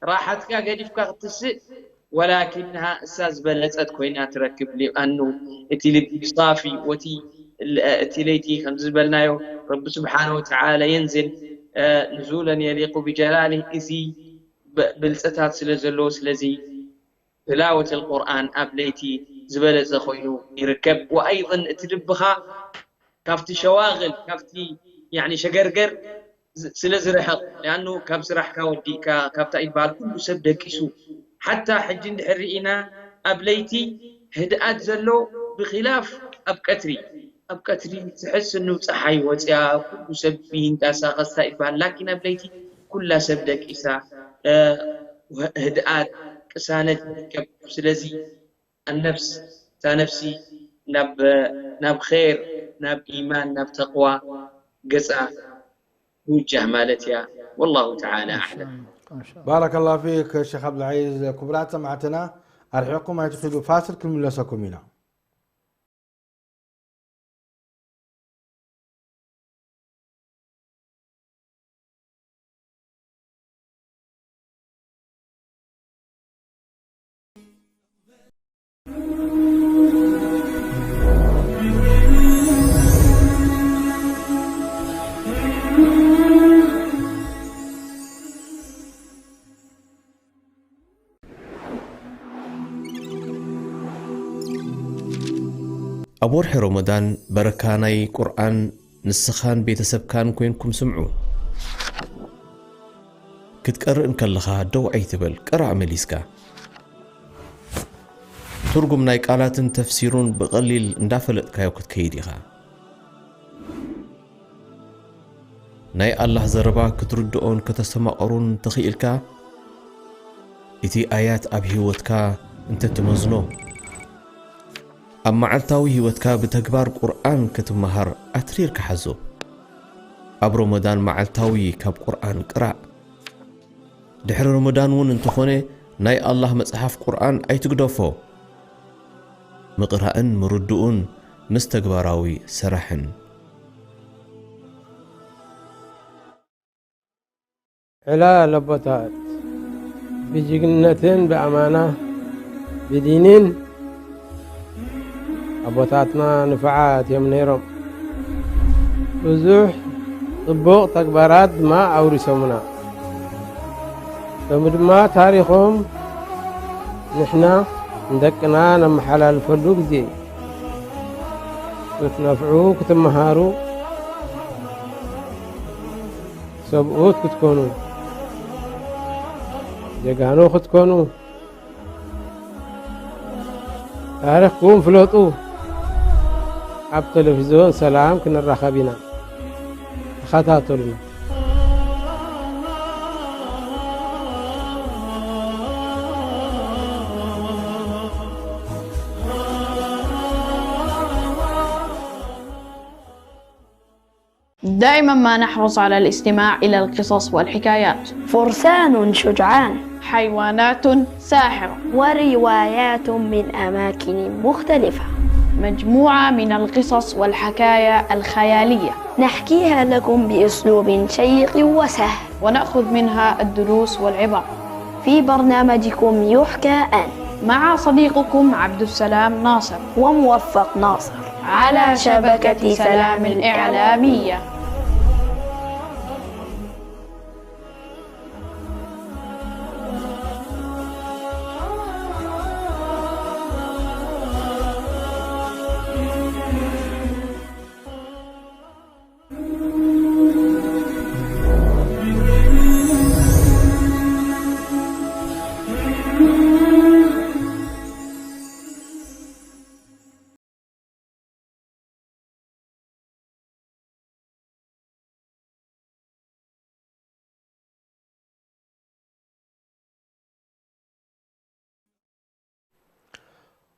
ራሓትካ ገዲፍካ ክትስእ፣ ወላኪንሃ እሳ ዝበለጸት ኮይና ትረክብ። ሊኣኑ እቲ ልቢ ሳፊ፣ ወቲ ል-፣ እቲ ለይቲ ከምዚ ዝበልናዮ፣ ረቢ ስብሓነ ወተዓላ የንዝል፣ እ፣ ንዙለን የሊቁ ብጀላሊ፣ እዚ ብ-፣ ብልጽታት ስለ ዘለዎ፣ ስለዚ ትላወት ኣልቁርኣን ኣብ ለይቲ ዝበለጸ ኮይኑ ይርከብ። ወኣይضን እቲ ልብኻ ካብቲ ሸዋግል፣ ካብቲ ያኒ ሸገርገር ዝ-፣ ስለ ዝርሕቕ፣ ሊኣኑ ካብ ስራሕካ ወዲእካ፣ ካብታ ይበሃል ኩሉ ሰብ ደቂሱ። ሓታ ሕጂ እንድሕር ርኢና ኣብ ለይቲ ህድኣት ዘሎ ብኺላፍ ኣብ ቀትሪ፣ ኣብ ቀትሪ ዝሕስኑ ጸሓይ ወጽያ ኩሉ ሰብ ይንቀሳቐስ ይበሃል። ላኪን ኣብ ለይቲ ኩላ ሰብ ደቂሳ፣ እ፣ ህድኣት፣ ቅሳነት ይርከብ። ስለዚ ኣነፍስ፣ እታ ነፍሲ ናብ፣ ናብ ኸይር፣ ናብ ኢማን፣ ናብ ተቕዋ ገጻ ትውጃህ ማለት እያ። ወላሁ ተዓላ ኣዕለም። ማሻ-፣ ማሻ-፣ ባረከላሁ ፊክ ሸኽ ዓብዱልዓዚዝ። ክቡራት ሰማዕትና፣ ኣርሒቕኩም ኣይትኺዱ፣ ፋስል ክንምለሰኩም ኢና። ኣብ ወርሒ ረመዳን በረካ ናይ ቁርኣን ንስኻን ቤተሰብካን ኮይንኩም ስምዑ። ክትቀርእ እንከለኻ ደው ኣይትበል፣ ቅራእ መሊስካ። ትርጉም ናይ ቃላትን ተፍሲሩን ብቐሊል እንዳፈለጥካዮ ክትከይድ ኢኻ። ናይ ኣላህ ዘረባ ክትርድኦን ከተስተማቐሩን ተኽኢልካ፣ እቲ ኣያት ኣብ ህይወትካ እንተትመዝኖ፣ ኣብ መዓልታዊ ህይወትካ ብተግባር ቁርኣን ክትመሃር ኣትሪርካ ሓዞ። ኣብ ረመዳን መዓልታዊ ካብ ቁርኣን ቅራእ። ድሕሪ ረመዳን እውን እንተኾነ ናይ ኣላህ መጽሓፍ ቁርኣን ኣይትግደፎ። ምቕራእን ምርድኡን ምስ ተግባራዊ ስራሕን። ዕላል ኣቦታት ብጅግንነትን ብኣማና ብዲንን ኣቦታትና ንፉዓት እዮም ነይሮም። ብዙሕ ጽቡቕ ተግባራት ድማ ኣውሪሶምና። ሎሚ ድማ ታሪኾም ንሕና ንደቅና ነመሓላልፈሉ ግዜ እዩ። ክትነፍዑ፣ ክትመሃሩ፣ ሰብኡት ክትኮኑ፣ ጀጋኑ ክትኮኑ፣ ታሪኽኩም ፍለጡ። ኣብ ቴሌቪዝዮን ሰላም ክንራኸብ ኢና። ተኸታተሉና። دائما ما نحرص على الاستماع إلى القصص والحكايات. فرسان شجعان. حيوانات ساحرة. وروايات من أماكن مختلفة. مجموعة من القصص والحكايا الخيالية. نحكيها لكم بأسلوب شيق وسهل. ونأخذ منها الدروس والعبر. في برنامجكم يحكى أن. مع صديقكم عبد السلام ناصر. وموفق ناصر. على شبكة سلام الإعلامية.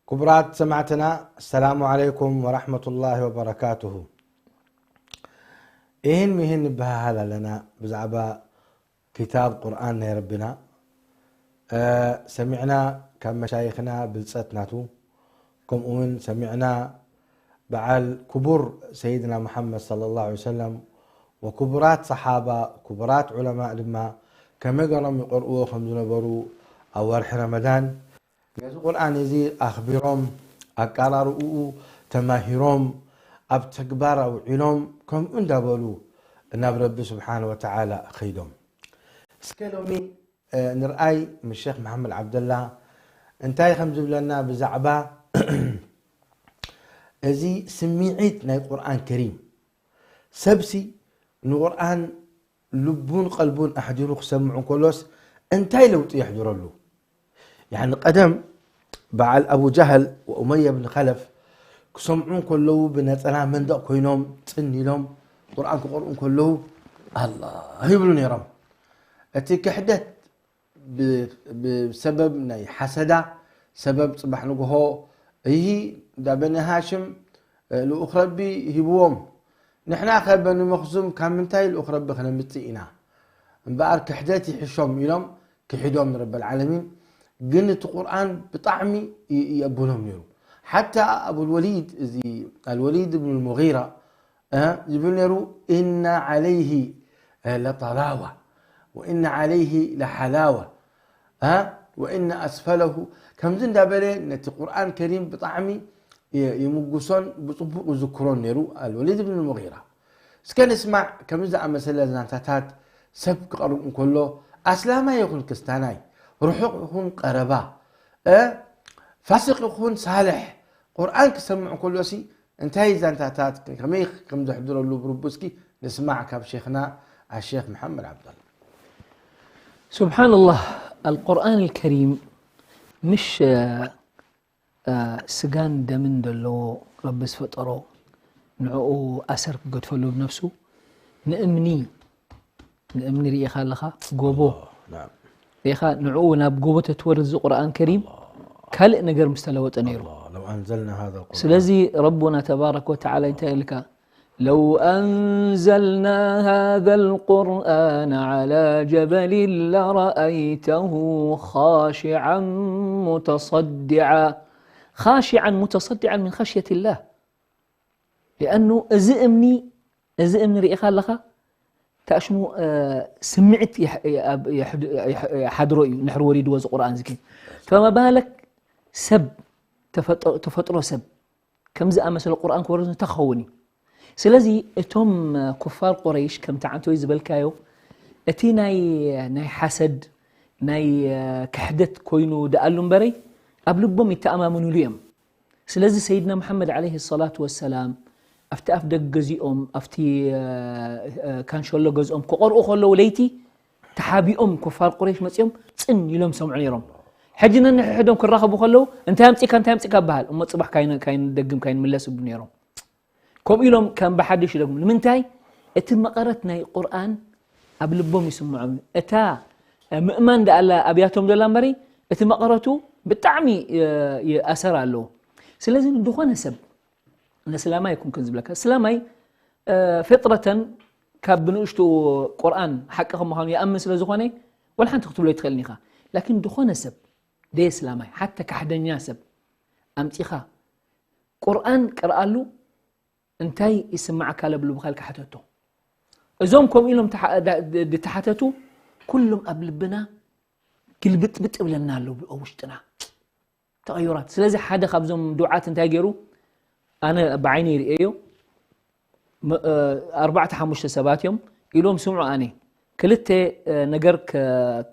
ክቡራት ሰማዕትና፣ ሰላሙ ዓለይኩም ወራሕመቱላሂ ወበረካቱሁ። ይህን ሚህን ንበሃሃል ኣለና ብዛዕባ ኪታብ ቁርኣን ናይ ረብና። ሰሚዕና ካብ መሻይኽና ብልጸት ናቱ፣ ከምኡ እውን ሰሚዕና በዓል ክቡር ሰይድና ሙሓመድ ሰለላሁ ዐለይሂ ወሰለም ወክቡራት ሰሓባ፣ ክቡራት ዑለማእ ድማ ከመይ ገሮም ይቐርእዎ ከም ዝነበሩ ኣብ ወርሒ ረመዳን ነዚ ቁርኣን እዚ ኣኽቢሮም፣ ኣቀራርብኡ ተማሂሮም፣ ኣብ ተግባር ኣውዒሎም፣ ከምኡ እንዳበሉ ናብ ረቢ ስብሓነ ወተዓላ ኸይዶም። እስከ ሎሚ ንርኣይ ምስ ሸኽ መሓመድ ዓብደላ እንታይ ከም ዝብለና ብዛዕባ እዚ ስምዒት ናይ ቁርኣን ከሪም። ሰብሲ ንቁርኣን ልቡን ቀልቡን ኣሕዲሩ ክሰምዑ እንከሎስ እንታይ ለውጢ የሕድረሉ? ያኒ ቀደም በዓል ኣቡ ጃህል ወኡመየ ብን ኸለፍ ክሰምዑ እንከለዉ ብነጸላ መንደቕ ኮይኖም ጽን ኢሎም ቁርኣን ክቐርኡ እንከለዉ ኣላህ ይብሉ ነይሮም። እቲ ክሕደት ብሰበብ ናይ ሓሰዳ ሰበብ ጽባሕ ንግሆ እሂ እንዳ በኒ ሃሽም ልኡኽ ረቢ ሂብዎም። ንሕናኸ በኒ መኽዙም ካብ ምንታይ ልኡኽ ረቢ ክነምጽእ ኢና? እምበኣር ክሕደት ይሕሾም ኢሎም ክሒዶም ንረበል ዓለሚን። ግን እቲ ቁርኣን ብጣዕሚ የእብኖም ነይሩ። ሓታ ኣቡልወሊድ እዚ ኣልወሊድ እብኑ ልሙጊራ ይብል ነይሩ፣ إن عليه لطلاوة وإن عليه لحلاوة وإن أسفله ከምዚ እንዳበለ ነቲ ቁርኣን ከሪም ብጣዕሚ ይምጉሶን ብፅቡቅ ይዝክሮን ነይሩ ኣልወሊድ ብን ሙጊራ። እስከ ንስማዕ ከምዚ ዝኣመሰለ ዛንታታት ሰብ ክቐርብ እንከሎ ኣስላማይ ይኹን ክስታናይ ርሑቕ ይኹን ቀረባ ፋስቕ ይኹን ሳልሕ ቁርኣን ክሰምዕ እንከሎ ሲ እንታይ ዛንታታት ከመይ ከም ዘሕድረሉ ብርቡ እስኪ ንስማዕ ካብ ሼኽና ኣሼኽ መሓመድ ዓብደላ። سبحان الله القرآن الكريم مش ስጋን ደምን ዘለዎ ረቢ ዝፈጠሮ ንዕኡ ኣሰር ክገድፈሉ ብነፍሱ ንእምኒ ንእምኒ ርኢኻ ኣለኻ ጎቦ نعم ርኢኻ ንዕኡ ናብ ጎቦ ተትወርድ እዚ ቁርኣን ከሪም ካልእ ነገር ምስ ተለወጠ ነይሩ الله لو أنزلنا هذا القرآن ስለዚ ረቡና ተባረከ ወተዓላ እንታይ ኢልካ لو أنزلنا هذا القرآن على جبل لرأيته خاشعا متصدعا خاشعا متصدعا من خشية الله لأنه እዚ እምኒ እዚ እምኒ ርኢኻ ኣለኻ ታሽሙ ስምዕት ሓድሮ እዩ ንሕሪ ወሪድዎ እዚ ቁርኣን ዝኪ فما بالك ሰብ ተፈጥሮ ሰብ ከም ዝኣመሰለ ቁርኣን ክወርድ እንታይ ክኸውን እዩ ስለዚ እቶም ኩፋር ቁረይሽ ከምቲ ዓንተወይ ዝበልካዮ እቲ ናይ ናይ ሓሰድ ናይ ክሕደት ኮይኑ ደኣሉ እምበረይ ኣብ ልቦም ይተኣማመኑሉ እዮም ስለዚ ሰይድና መሓመድ ዓለይሂ ሰላቱ ወሰላም ኣብቲ ኣፍ ደገ ገዚኦም ኣብቲ ካንሸሎ ገዝኦም ክቐርኡ ከለዉ ለይቲ ተሓቢኦም ኩፋር ቁረይሽ መፂኦም ፅን ኢሎም ሰምዑ ነይሮም ሕጂ ነንሕድሕዶም ክራኸቡ ከለዉ እንታይ ኣምፂካ እንታይ ኣምፂካ በሃል እሞ ፅባሕ ካይንደግም ካይንምለስ ይብሉ ነይሮም ከምኡ ኢሎም ከም ብሓድሽ ይደግሙ ንምንታይ እቲ መቐረት ናይ ቁርኣን ኣብ ልቦም ይስምዖም እዩ እታ ምእማን ደኣላ ኣብያቶም ዘላ እምበሪ እቲ መቐረቱ ብጣዕሚ ኣሰር ኣለዎ ስለዚ ዝኾነ ሰብ ንእስላማይ ይኩን ክን ዝብለካ እስላማይ ፍጥረተን ካብ ብንእሽቱ ቁርኣን ሓቂ ከም ምዃኑ ይኣምን ስለ ዝኾነ ወላ ሓንቲ ክትብሎ ይትኽእልን ኢኻ ላኪን ዝኾነ ሰብ ደይ እስላማይ ሓተ ካሕደኛ ሰብ ኣምፂኻ ቁርኣን ቅርኣሉ እንታይ ይስማዓካ ለብሉ ብካልካ ሓተቶ እዞም ከምኡ ኢሎም ድተሓተቱ ኩሉም ኣብ ልብና ግልብጥብጥ ይብለና ኣሎ ኣብ ውሽጥና ተቐዩራት ስለዚ ሓደ ካብዞም ዱዓት እንታይ ገይሩ ኣነ ብዓይነ ይርእዮ ኣርባዕተ ሓሙሽተ ሰባት እዮም ኢሎም ስምዑ ኣነ ክልተ ነገር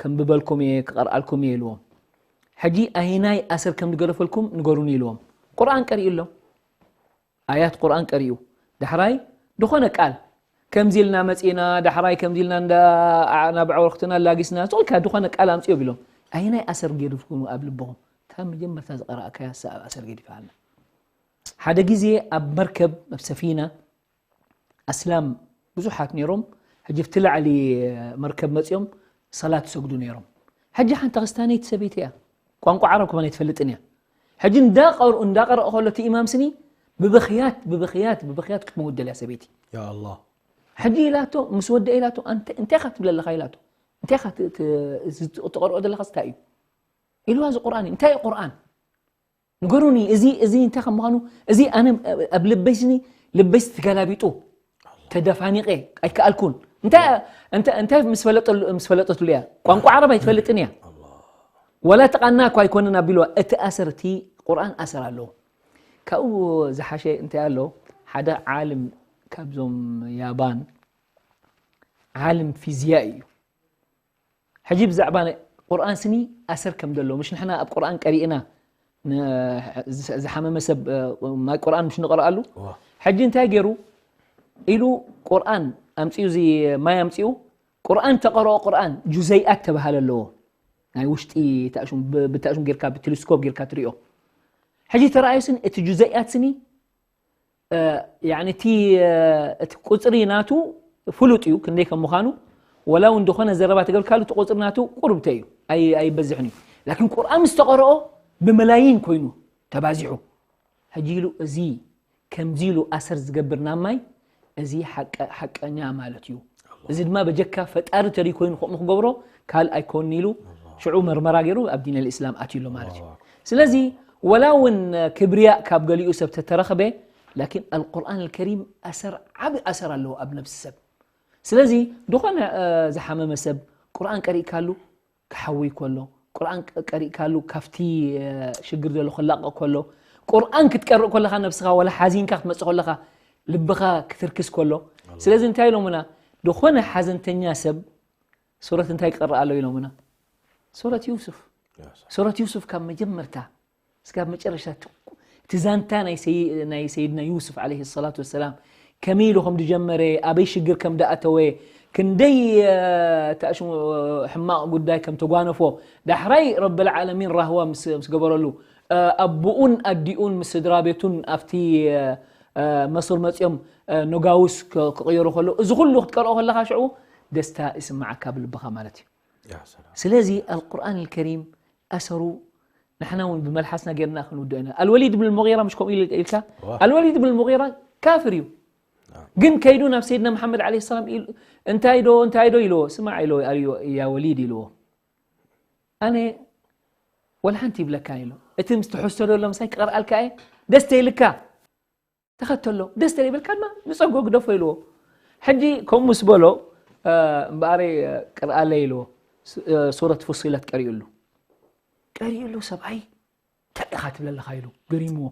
ከንብበልኩም እየ ክቐርኣልኩም እየ ኢልዎም ሕጂ ኣይናይ ኣሰር ከም ዝገደፈልኩም ንገሩኒ ኢልዎም ቁርኣን ቀሪኡ ኣሎ ኣያት ቁርኣን ቀሪኡ ዳሕራይ ድኾነ ቃል ከምዚ ኢልና መፂና ዳሕራይ ከምዚ ኢልና እንዳ ናብ ኣዕወርክትና ላጊስና ዝልካ ድኾነ ቃል ኣምፅኦ ቢሎም ኣይናይ ኣሰር ገድፍኩም ኣብ ልብኹም እታ መጀመርታ ዝቀረእካያ ኣሰር ገዲፋልና ሓደ ግዜ ኣብ መርከብ ኣብ ሰፊና ኣስላም ብዙሓት ነይሮም ሕጂ ብቲ ላዕሊ መርከብ መፂኦም ሰላት ይሰግዱ ነይሮም ሕጂ ሓንቲ ክስታነይቲ ሰበይቲ እያ ቋንቋ ዓረብ ከማን ኣይትፈልጥን እያ ሕጂ እንዳቀርኡ እንዳቀረኡ ከሎ እቲ ኢማም ስኒ ብብኽያት ብብኽያት ብብኽያት ክትመውት ደልያ ሰበይቲ يا الله ሕጂ ኢላቶ ምስ ወደ ኢላቶ እንታይ ኢኻ ትብለለኻ ኢላቶ እንታይ ኢኻ ትቀርኦ ዘለኻ ስታይ እዩ ኢልዋ እዚ ቁርኣን እዩ እንታይ እዩ ቁርኣን ንገሩኒ እዚ እዚ እንታይ ከም ምዃኑ እዚ ኣነ ኣብ ልበይ ስኒ ልበይ ተገላቢጡ ተደፋኒቀ ኣይከኣልኩን እንታይ እንታይ ምስ ፈለጠሉ ምስ ፈለጠትሉ እያ ቋንቋ ዓረብ ኣይትፈልጥን እያ ወላ ተቃና እኳ ኣይኮነን ኣቢልዋ እቲ ኣሰር እቲ ቁርኣን ኣሰር ኣለዎ ካብኡ ዝሓሸ እንታይ ኣሎ ሓደ ዓልም ካብዞም ያባን ዓልም ፊዝያ እዩ ሕጂ ብዛዕባ ቁርኣን ስኒ ኣሰር ከም ዘሎ ምሽ ንሕና ኣብ ቁርኣን ቀሪእና ዝሓመመ ሰብ ማይ ቁርኣን ምሽ ንቀርኣሉ ሕጂ እንታይ ገይሩ ኢሉ ቁርኣን ኣምፅኡ እዚ ማይ ኣምፅኡ ቁርኣን ተቀረኦ ቁርኣን ጁዘይኣት ተባሃል ኣለዎ ናይ ውሽጢ ብታእሹም ጌርካ ብቴሌስኮፕ ጌርካ ትሪኦ ሕጂ ተረኣዩ ስኒ እቲ ጁዘይኣት ስኒ እቲ እቲ ቁፅሪ ናቱ ፍሉጥ እዩ ክንደይ ከም ምዃኑ ወላ እውን ዝኾነ ዘረባ ተገብርካሉ እቲ ቁፅሪ ናቱ ቁርብተ እዩ ኣይበዝሕን እዩ ላኪን ቁርኣን ምስ ተቐረኦ ብመላይን ኮይኑ ተባዚሑ ሕጂ ኢሉ እዚ ከምዚ ኢሉ ኣሰር ዝገብር ናብ ማይ እዚ ሓቀኛ ማለት እዩ እዚ ድማ በጀካ ፈጣሪ ተሪ ኮይኑ ከምኡ ክገብሮ ካል ኣይኮን ኢሉ ሽዑ መርመራ ገይሩ ኣብ ዲን ልእስላም ኣትዩ ኣሎ ማለት እዩ ስለዚ ወላ እውን ክብርያእ ካብ ገሊኡ ሰብ ተተረኽበ ላኪን ኣልቁርኣን ኣልከሪም ኣሰር ዓቢ ኣሰር ኣለዎ ኣብ ነብሲ ሰብ ስለዚ ዝኾነ ዝሓመመ ሰብ ቁርኣን ቀሪእካሉ ክሓዊ ከሎ ቁርኣን ቀሪእካሉ ካብቲ ሽግር ዘሎ ክላቀቕ ከሎ ቁርኣን ክትቀርእ ከለኻ ነብስኻ ወላ ሓዚንካ ክትመፅእ ከለኻ ልብኻ ክትርክስ ከሎ ስለዚ እንታይ ኢሎምና ዝኾነ ሓዘንተኛ ሰብ ሱረት እንታይ ክቀርእ ኣሎ ኢሎምና ሱረት ዩሱፍ ሱረት ዩሱፍ ካብ መጀመርታ እስካብ መጨረሻ እቲ ዛንታ ናይ ሰይድና ዩስፍ ዓለይሂ ሰላቱ ወሰላም ከመይ ኢሉ ከም ዝጀመረ ኣበይ ሽግር ከም ደኣተወ ክንደይ ተኣሽሙ ሕማቕ ጉዳይ ከም ተጓነፎ ዳሕራይ ረብል ዓለሚን ራህዋ ምስ ገበረሉ ኣቦኡን ኣዲኡን ምስ ስድራ ቤቱን ኣብቲ መስር መፅኦም ነጋውስ ክቕየሩ ከሎ፣ እዚ ኩሉ ክትቀርኦ ከለኻ ሽዑ ደስታ ይስምዓካ ብልብኻ ማለት እዩ። ስለዚ ኣልቁርኣን ልከሪም ኣሰሩ ንሕና እውን ብመልሓስና ጌርና ክንውድኦ ኢና። ኣልወሊድ ብን ሙራ ምሽ ከምኡ ኢልካ? ኣልወሊድ ብን ሙራ ካፍር እዩ። ግን ከይዱ ናብ ሰይድና መሓመድ ዓለይሂ ሰላም እንታይ ዶ እንታይ ዶ ኢልዎ፣ ስማዕ ኢልዎ፣ ያ ወሊድ ኢልዎ፣ ኣነ ወላ ሓንቲ ይብለካ ኢሉ። እቲ ምስ ትሕዝቶ ዘሎ ምሳይ ክቐርኣልካ እየ፣ ደስ ተይልካ ተኸተሎ፣ ደስ ተይበልካ ድማ ንፀጎ ግደፎ ኢልዎ። ሕጂ ከምኡ ምስ በሎ እምበኣረይ ቅርኣለይ ኢልዎ። ሱረት ፉሲለት ቀሪኡሉ። ቀሪኡሉ ሰብኣይ እንታይ ኢኻ ትብለለኻ ኢሉ ገሪምዎ።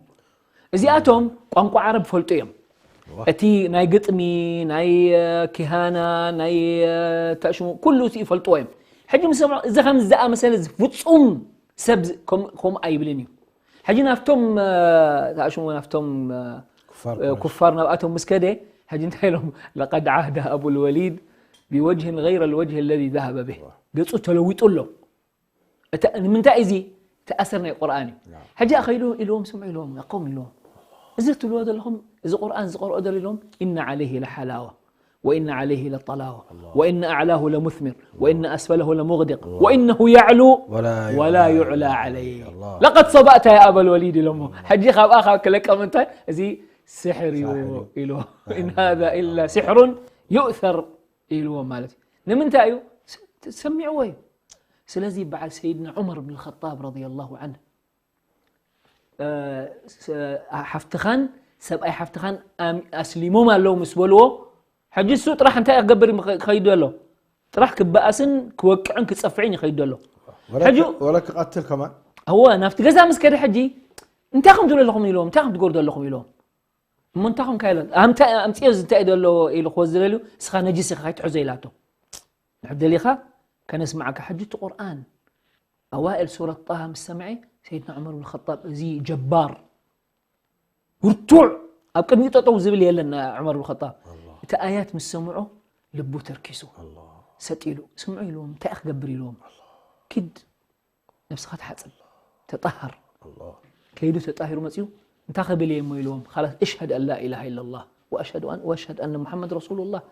እዚኣቶም ቋንቋ ዓረብ ፈልጡ እዮም። እቲ ናይ ግጥሚ፣ ናይ ኪሃና፣ ናይ ተሽሙ ኩሉ እቲ ይፈልጥዎ እዮም። ሕጂ ምስ ሰምዑ እዚ ከም ዝኣመሰለ ፍጹም ሰብ ከምኡ ኣይብልን እዩ። ሕጂ ናብቶም ተሽሙ ናብቶም ኩፋር ናብኣቶም ምስ ከደ ሕጂ እንታይ ኢሎም? ለቀድ ዓህደ ኣቡል ወሊድ ቢወጅህን ገይረ ልወጅህ ለዚ ዛሃበ ብህ። ገጹ ተለዊጡ ኣሎ። ንምንታይ እዚ ተኣሰር ናይ ቁርኣን እዩ። ሕጂ ከይዱ ኢልዎም ስምዑ ኢልዎም ያቆም ኢልዎም እዚ ትብልዎ ዘለኹም እዚ ቁርኣን ዝቀርኦ ዘሎ ኢልዎም إن عليه لحلاوة وإن عليه لطلاوة وإن أعلاه لمثمر وإن أسفله لمغدق وإنه يعلو ولا يعلى عليه. لقد صبأت يا أبا الوليد ኢሎሞ። ሕጂ ካብኣ ካብ ክለቀም እንታይ እዚ ስሕር እዩ ኢልዎ። إن هذا إلا سحر يؤثر ኢልዎም ማለት እዩ። ንምንታይ እዩ ሰሚዕዎ እዩ። ስለዚ በዓል ሰይድና ዑመር ብን ኸጣብ ረዲየላሁ ዐንሁ ሓፍትኻን ሰብኣይ ሓፍትኻን ኣስሊሞም ኣለዉ ምስ በልዎ፣ ሕጂ እሱ ጥራሕ እንታይ ክገብር ክኸይድ ዘሎ? ጥራሕ ክበኣስን ክወቅዕን ክጸፍዕን ይኸይድ ዘሎ። ሕጂ ወላ ክቐትል ከማን እወ ናብቲ ገዛ ምስ ከደ ሕጂ እንታይ ከም ትብሉ ኣለኹም ኢልዎም፣ እንታይ ከም ትገብሩ ኣለኹም ኢልዎም። እሞ እንታይ ከም ካይሎ ኣምፅዮ እንታይ እዩ ዘሎ ኢሉ ክወዝ ዝደልዩ እስኻ ነጅስ ኢኻ ከይትሕዞ ኢላቶ። ንሕብ ደሊኻ ከነስማዓካ ሕጂ እቲ ቁርኣን ኣዋእል ሱረት ጣሃ ምስ ሰምዐ ሰይድና ዑመር ብን ኸጣብ እዚ ጀባር ብርቱዕ ኣብ ቅድሚኡ ጠጠው ዝብል የለን ዑመር ብን ኸጣብ እቲ ኣያት ምስ ሰምዖ ልቡ ተርኪሱ ሰጥ ኢሉ ስምዑ ኢልዎም እንታይ ክገብር ኢልዎም ኪድ ነብስኻ ተሓፅብ ተጣሃር ከይዱ ተጣሂሩ መፅኡ እንታይ ክብል እየ እሞ ኢልዎም ላስ እሽሀድ ኣን ላ ኢላሃ ኢላ ላህ ወኣሽሀድ ኣነ ሙሓመድ ረሱሉ ላህ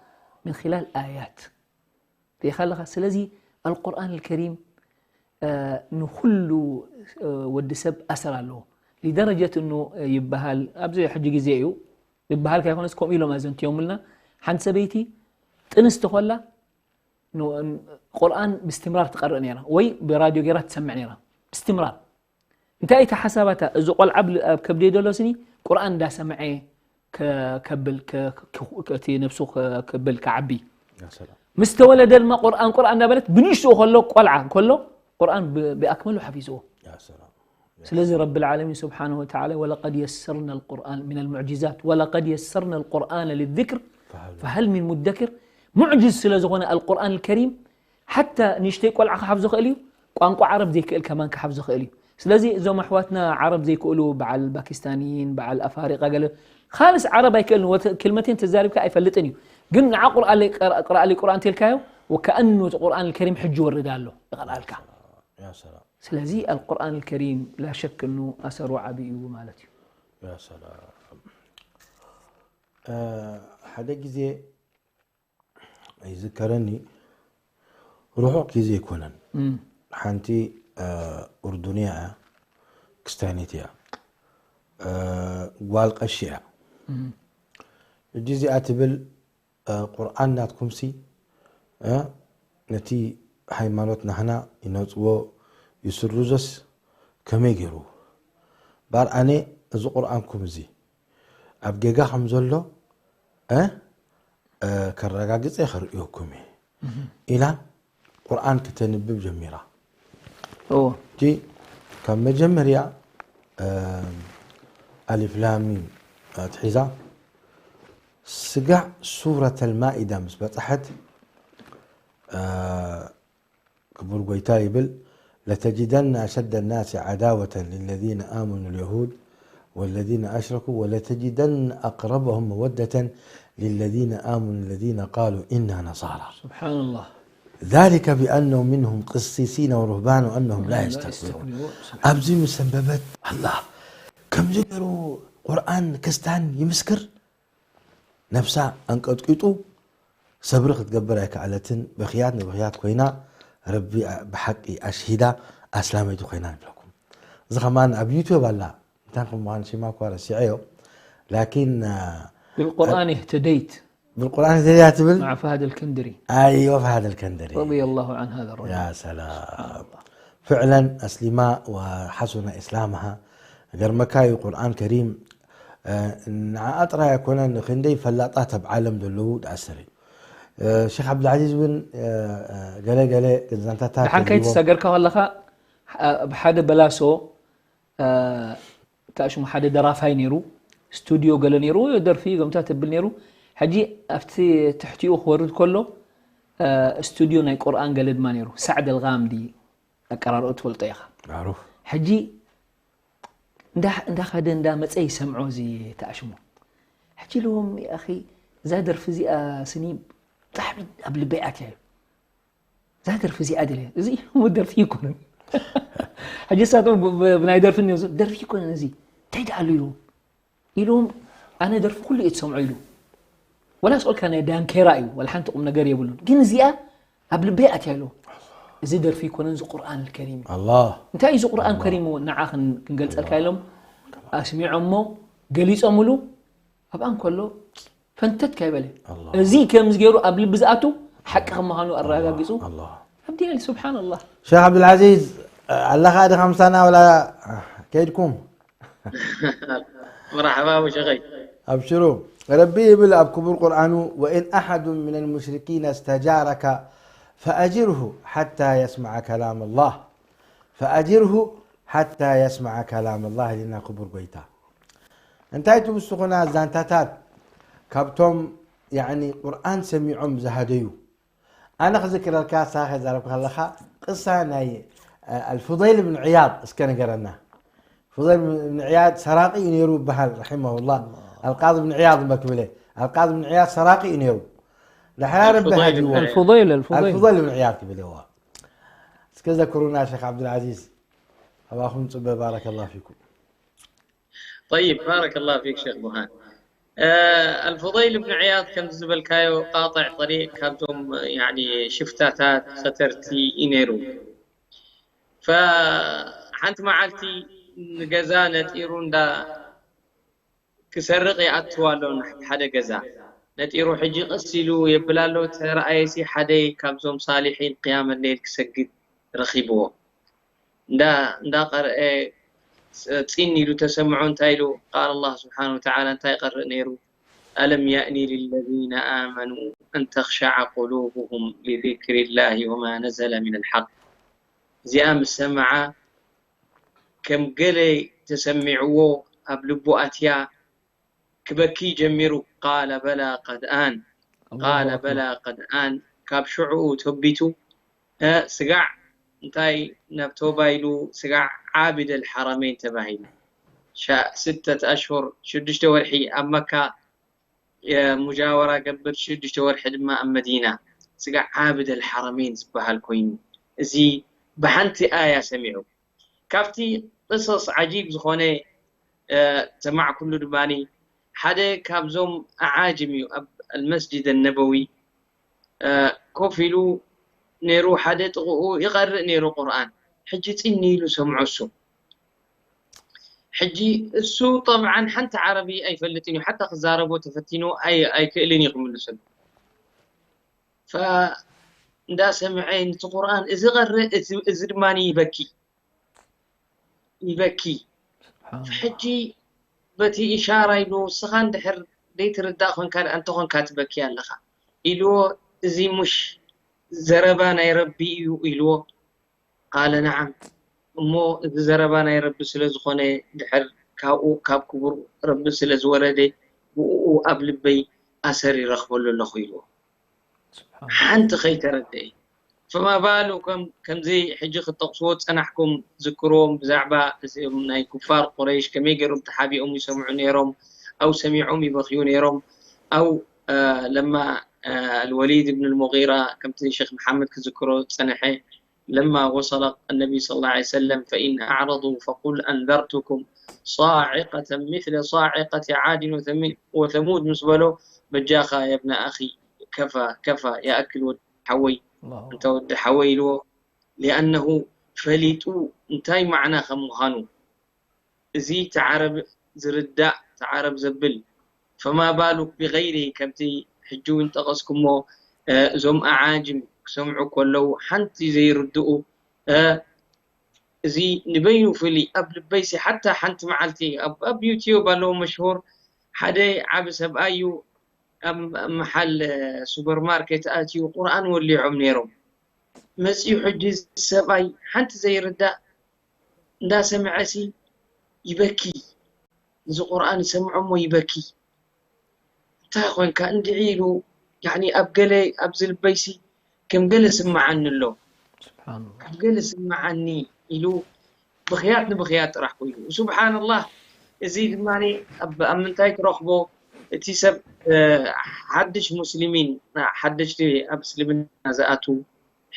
ምን ኪላል ኣያት ርኢኻ ኣለኻ። ስለዚ ኣልቁርኣን ልከሪም ንኩሉ ወዲ ሰብ ኣሰር ኣለዎ። ሊደረጀት እኑ ይበሃል ኣብዚ ሕጂ ግዜ እዩ ይበሃል ካይኮነስ ከምኡ ኢሎም ኣዘንትዮምልና። ሓንቲ ሰበይቲ ጥንስቲ ኮላ ቁርኣን ብስትምራር ትቀርእ ነራ ወይ ብራድዮ ገይራ ትሰምዕ ነራ ብስትምራር እንታይ እቲ ሓሳባታ እዚ ቆልዓ ኣብ ከብደይ ዘሎ ስኒ ቁርኣን እንዳሰምዐ ከብል እቲ ነብሱ ከብል ከዓቢ ምስ ተወለደ ድማ ቁርኣን ቁርኣን እንዳበለት ብንእሽትኡ ከሎ ቆልዓ ከሎ ቁርኣን ብኣክመሉ ሓፊዝዎ ስለዚ ረቢ العالمين سبحانه وتعالى ولقد يسرنا القرآن من المعجزات ولقد يسرنا القرآن للذكر فهل من مدكر ሙዕጅዝ ስለ ዝኾነ القرآن الكريم ሓታ ንእሽተይ ቆልዓ ክሓፍዞ ክእል እዩ ቋንቋ ዓረብ ዘይክእል ከማን ክሓፍዞ ክእል እዩ ስለዚ እዞም ኣሕዋትና ዓረብ ዘይክእሉ በዓል ፓኪስታንይን በዓል ኣፋሪቃ ገለ ካልስ ዓረብ ኣይክእልን ወተ ክልመቴን ተዛሪብካ ኣይፈልጥን እዩ ግን ንዓ ቁርኣለይ ቅርኣለይ ቁርኣን ተልካዮ ወከኣኑ እቲ ቁርኣን ከሪም ሕጂ ወርድ ኣሎ ይቕርኣልካ يا سلام ስለዚ القرآن الكريم لا شك እኑ ኣሰሩ ዓቢ እዩ ማለት እዩ يا سلام ሓደ ግዜ ይዝከረኒ ርሑቕ ግዜ ኣይኮነን ሓንቲ ኡርዱንያ እያ ክስታይኒት እያ ጓል ቀሺ እያ እጂ እዚኣ ትብል ቁርኣን ናትኩምሲ ነቲ ሃይማኖት ናህና ይነፅዎ ይስርዞስ ከመይ ገይሩ ባር ኣነ እዚ ቁርኣንኩም እዚ ኣብ ጌጋ ከም ዘሎ ከረጋግፀ ከርእየኩም እየ ኢላ ቁርኣን ክተንብብ ጀሚራ እጂ ካብ መጀመርያ ኣሊፍላሚም ኣትሒዛ ስጋዕ ሱረት ኣልማኢዳ ምስ በፅሐት ክቡር ጎይታ ይብል لتجدن أشد الناس عداوة للذين آمنوا اليهود والذين أشركوا ولتجدن أقربهم مودة للذين آمنوا الذين قالوا إنا نصارى سبحان الله ذلك بأنه منهم قسيسين ورهبان وأنهم لا يستكبرون። ኣብዚ ምስ ኣንበበት ኣላ ከምዚ ገይሩ ቁርኣን ክስታን ይምስክር። ነብሳ ኣንቀጥቂጡ ሰብሪ ክትገብር ኣይከኣለትን። በኽያት ንበኽያት ኮይና ረቢ ብሓቂ ኣሽሂዳ ኣስላመይቲ ኮይና ይብለኩም። እዚ ከማን ኣብ ዩቱብ ኣላ። እንታይ ከም ምዃን ሽማ እኳ ረሲዐዮ። ላኪን بالقرآن اهتديت ብልቁርኣን ዘያ ትብል مع فهد الكندري ኣይወ فهد الكندري رضي الله عن هذا الرجل يا سلام. فعلا أسلما وحسن إسلامها. ገርመካ እዩ ቁርኣን ከሪም ንዓኣ ጥራይ ኣይኮነን፣ ክንደይ ፈላጣት ኣብ ዓለም ዘለዉ ዳኣሰር እዩ። ሼክ ዓብዱልዓዚዝ እውን ገለ ገለ ዛንታታት ደሓን ከይትሰገርካ ከለኻ ብሓደ በላሶ ታሽሙ ሓደ ደራፋይ ነይሩ፣ ስቱድዮ ገለ ነይሩ፣ ደርፊ ገምታ ተብል ነይሩ። ሕጂ ኣብቲ ትሕቲኡ ክወርድ ከሎ ስቱድዮ ናይ ቁርኣን ገለ ድማ ነይሩ። ሳዕድ ኣልጋምዲ ኣቀራርኦ ትፈልጦ ኢኻ። ማዕሩፍ ሕጂ እንዳኸደ እንዳመፀ ይሰምዖ እዚ ተኣሽሙ። ሕጂ ኢልዎም ኣኺ እዛ ደርፊ እዚኣ ስኒ ብጣዕሚ ኣብ ልበይ ኣትያ እዩ። እዛ ደርፊ እዚኣ ደለ እዚ ደርፊ ይኮነን። ሕጂ ሳቶም ብናይ ደርፊ እኒኦ ደርፊ ይኮነን እዚ እንታይ ደኣሉ ኢልዎም ኢልዎም ኣነ ደርፊ ኩሉ እየ ትሰምዖ ኢሉ። ወላ ስቆልካ ናይ ዳንኬራ እዩ ወላ ሓንቲ ቁም ነገር የብሉን። ግን እዚኣ ኣብ ልበይ ኣትያ ኢልዎም። እዚ ደርፊ ይኮነን እዚ ቁርኣን ከሪም እዩ። ኣላህ እንታይ እዩ እዚ ቁርኣን ከሪም ንዓ ክንገልፀልካ ኢሎም ኣስሚዖሞ ገሊፆምሉ። ኣብኣ እንከሎ ፈንተት ካይበለ ኣላህ። እዚ ከምዚ ገይሩ ኣብ ልቢ ዝኣቱ ሓቂ ከም ምዃኑ ኣረጋጊፁ ኣላህ ኣብዲል ስብሓንላህ ሸክ ዓብዱልዓዚዝ ኣለኻ ዲ ከምሳና ወላ ከይድኩም مرحبا ابو شقي ኣብሽሩ ረቢ ይብል ኣብ ክቡር ቁርኣኑ وإن أحد من المشركين استجارك فأجره حتى يسمع كلام الله فأجره حتى يسمع كلام الله ኢልና ክቡር ጎይታ እንታይ ትብስኹና ዛንታታት ካብቶም ያኒ ቁርኣን ሰሚዖም ዝሃደዩ ኣነ ክዝክረልካ ሳኸ ዛረብ ከለኻ ቅሳ ናይ الفضيل بن عياض እስከ ንገረና فضيل بن عياض ሰራቂ እዩ ነይሩ ይበሃል رحمه الله القاضي بن عياض እምበር ክብል القاضي بن عياض ሰራቂ እዩ ነይሩ ድሕራ ረቢ الفضيل ሃዲዎ بن عياض. الفضيل الفضيل الفضيل بن عياض ክብል እዋ እስከ ዘክሩና ሸክ ዓብዱልዓዚዝ ኣባኹም ፅበ بارك الله فيكم طيب بارك الله فيك شيخ برهان آه الفضيل بن عياض ከም ዝበልካዮ قاطع طريق ካብቶም يعني ሽፍታታት ኸተርቲ እዩ ነይሩ فሓንቲ መዓልቲ ንገዛ ነጢሩ እንዳ ክሰርቕ ይኣትዋ ኣሎ ሓደ ገዛ ነጢሩ ሕጂ ቀስ ኢሉ የብል ኣሎ ተረኣየሲ ሓደ ካብዞም ሳሊሒን ቅያመ ሌል ክሰግድ ረኺብዎ እንዳ እንዳቐርአ ፂን ኢሉ ተሰምዖ እንታይ ኢሉ ቃል ኣላህ ስብሓን ወተዓላ እንታይ ይቐርእ ነይሩ ألم يأن للذين آمنوا أن تخشع قلوبهم لذكر الله وما نزل من الحق እዚኣ ምስ ሰምዓ ከም ገለ ተሰሚዕዎ ኣብ ልቡ ኣትያ ክበኪ ጀሚሩ ቃለ በላ ቀድ ኣን ቃለ በላ ቀድ ኣን ካብ ሽዑኡ ተቢቱ ስጋዕ እንታይ ናብ ቶባ ኢሉ ስጋዕ ዓብድ ኣልሓረመይን ተባሂሉ ስተት ኣሽሁር ሽዱሽተ ወርሒ ኣብ መካ ሙጃወራ ገብር ሽዱሽተ ወርሒ ድማ ኣብ መዲና ስጋዕ ዓብድ ኣልሓረመይን ዝበሃል ኮይኑ እዚ ብሓንቲ ኣያ ሰሚዑ ካብቲ ቅሰስ ዓጂብ ዝኾነ ሰማዕኩሉ ድማ ሓደ ካብዞም ኣዓጅም እዩ ኣብ ኣልመስጅድ ኣነበዊ ኮፍ ኢሉ ነይሩ ሓደ ጥቕኡ ይቐርእ ነይሩ ቁርኣን ሕጂ ፂኒ ኢሉ ሰምዖ እሱ ሕጂ እሱ ጠብዓን ሓንቲ ዓረቢ ኣይፈልጥን እዩ ሓታ ክዛረቦ ተፈቲኑ ኣይክእልን እዩ ክምልሰሉ እንዳሰምዐ ነቲ ቁርኣን እዚ ቀርእ እዚ ድማ ይበኪ ይበኪ ሕጂ በቲ ኢሻራ ኢሉ ንስኻ እንድሕር ዘይትርዳእ ኮንካ ደኣ እንተኾንካ ትበኪ ኣለኻ ኢልዎ እዚ ሙሽ ዘረባ ናይ ረቢ እዩ ኢልዎ ቃለ ነዓም እሞ እዚ ዘረባ ናይ ረቢ ስለ ዝኾነ ድሕር ካብኡ ካብ ክቡር ረቢ ስለ ዝወረደ ብእኡ ኣብ ልበይ ኣሰር ይረኽበሉ ኣለኹ ኢልዎ ሓንቲ ከይተረደአ ፈማ ባሉ ከምዚ ሕጂ ክትጠቕስዎ ዝፀናሕኩም ዝክርዎም ብዛዕባ እዚኦም ናይ ኩፋር ቁረይሽ ከመይ ገይሮም ተሓቢኦም ይሰምዑ ነይሮም ኣው ሰሚዖም ይበኽዩ ነይሮም ኣው ለማ ኣልወሊድ ብን ልሙጊራ ከምቲ ሸክ መሓመድ ክዝክሮ ዝጸንሐ ለማ ወሰለ ነቢ ስ ላ ሰለም ፈኢን ኣዕረض ፈቁል ኣንዘርቱኩም ሳዕቀተ ምለ ሳዕቀት ዓድን ወተሙድ ምስ በሎ በጃኻ የብነ ኣኺ ከፋ ከፋ የኣክል ወዲ ሓወይ እንተ ወዲ ሓወይ ኢልዎ ሊኣነሁ ፈሊጡ እንታይ ማዕና ከም ምዃኑ እዚ ተዓረብ ዝርዳእ ተዓረብ ዘብል ፈማ ባሉክ ብغይሪ ከምቲ ሕጂ እውን ጠቐስኩሞ እዞም ኣዓጅም ክሰምዑ ከለዉ ሓንቲ ዘይርድኡ እዚ ንበይኑ ፍሊ ኣብ ልበይሲ ሓታ ሓንቲ መዓልቲ ኣብ ዩትዩብ ኣለዎ መሽሁር ሓደ ዓቢ ሰብኣይ እዩ ኣብ መሓል ሱፐርማርኬት ኣትዩ ቁርኣን ወሊዖም ነይሮም መፅዩ ሕጂ ሰብኣይ ሓንቲ ዘይርዳእ እንዳሰምዐሲ ይበኪ እዚ ቁርኣን ይሰምዖ እሞ ይበኪ እንታይ ኮንካ እንድዒ ኢሉ ያኒ ኣብ ገለ ኣብዚ ልበይሲ ከም ገለ ስምዓኒ ኣሎ ካብ ገለ ስምዓኒ ኢሉ ብኽያት ንብኽያት ጥራሕ ኮይኑ ስብሓንላህ እዚ ድማ ኣብ ምንታይ ትረኽቦ እቲ ሰብ ሓድሽ ሙስሊሚን ሓደሽቲ ኣብ እስልምና ዝኣትዉ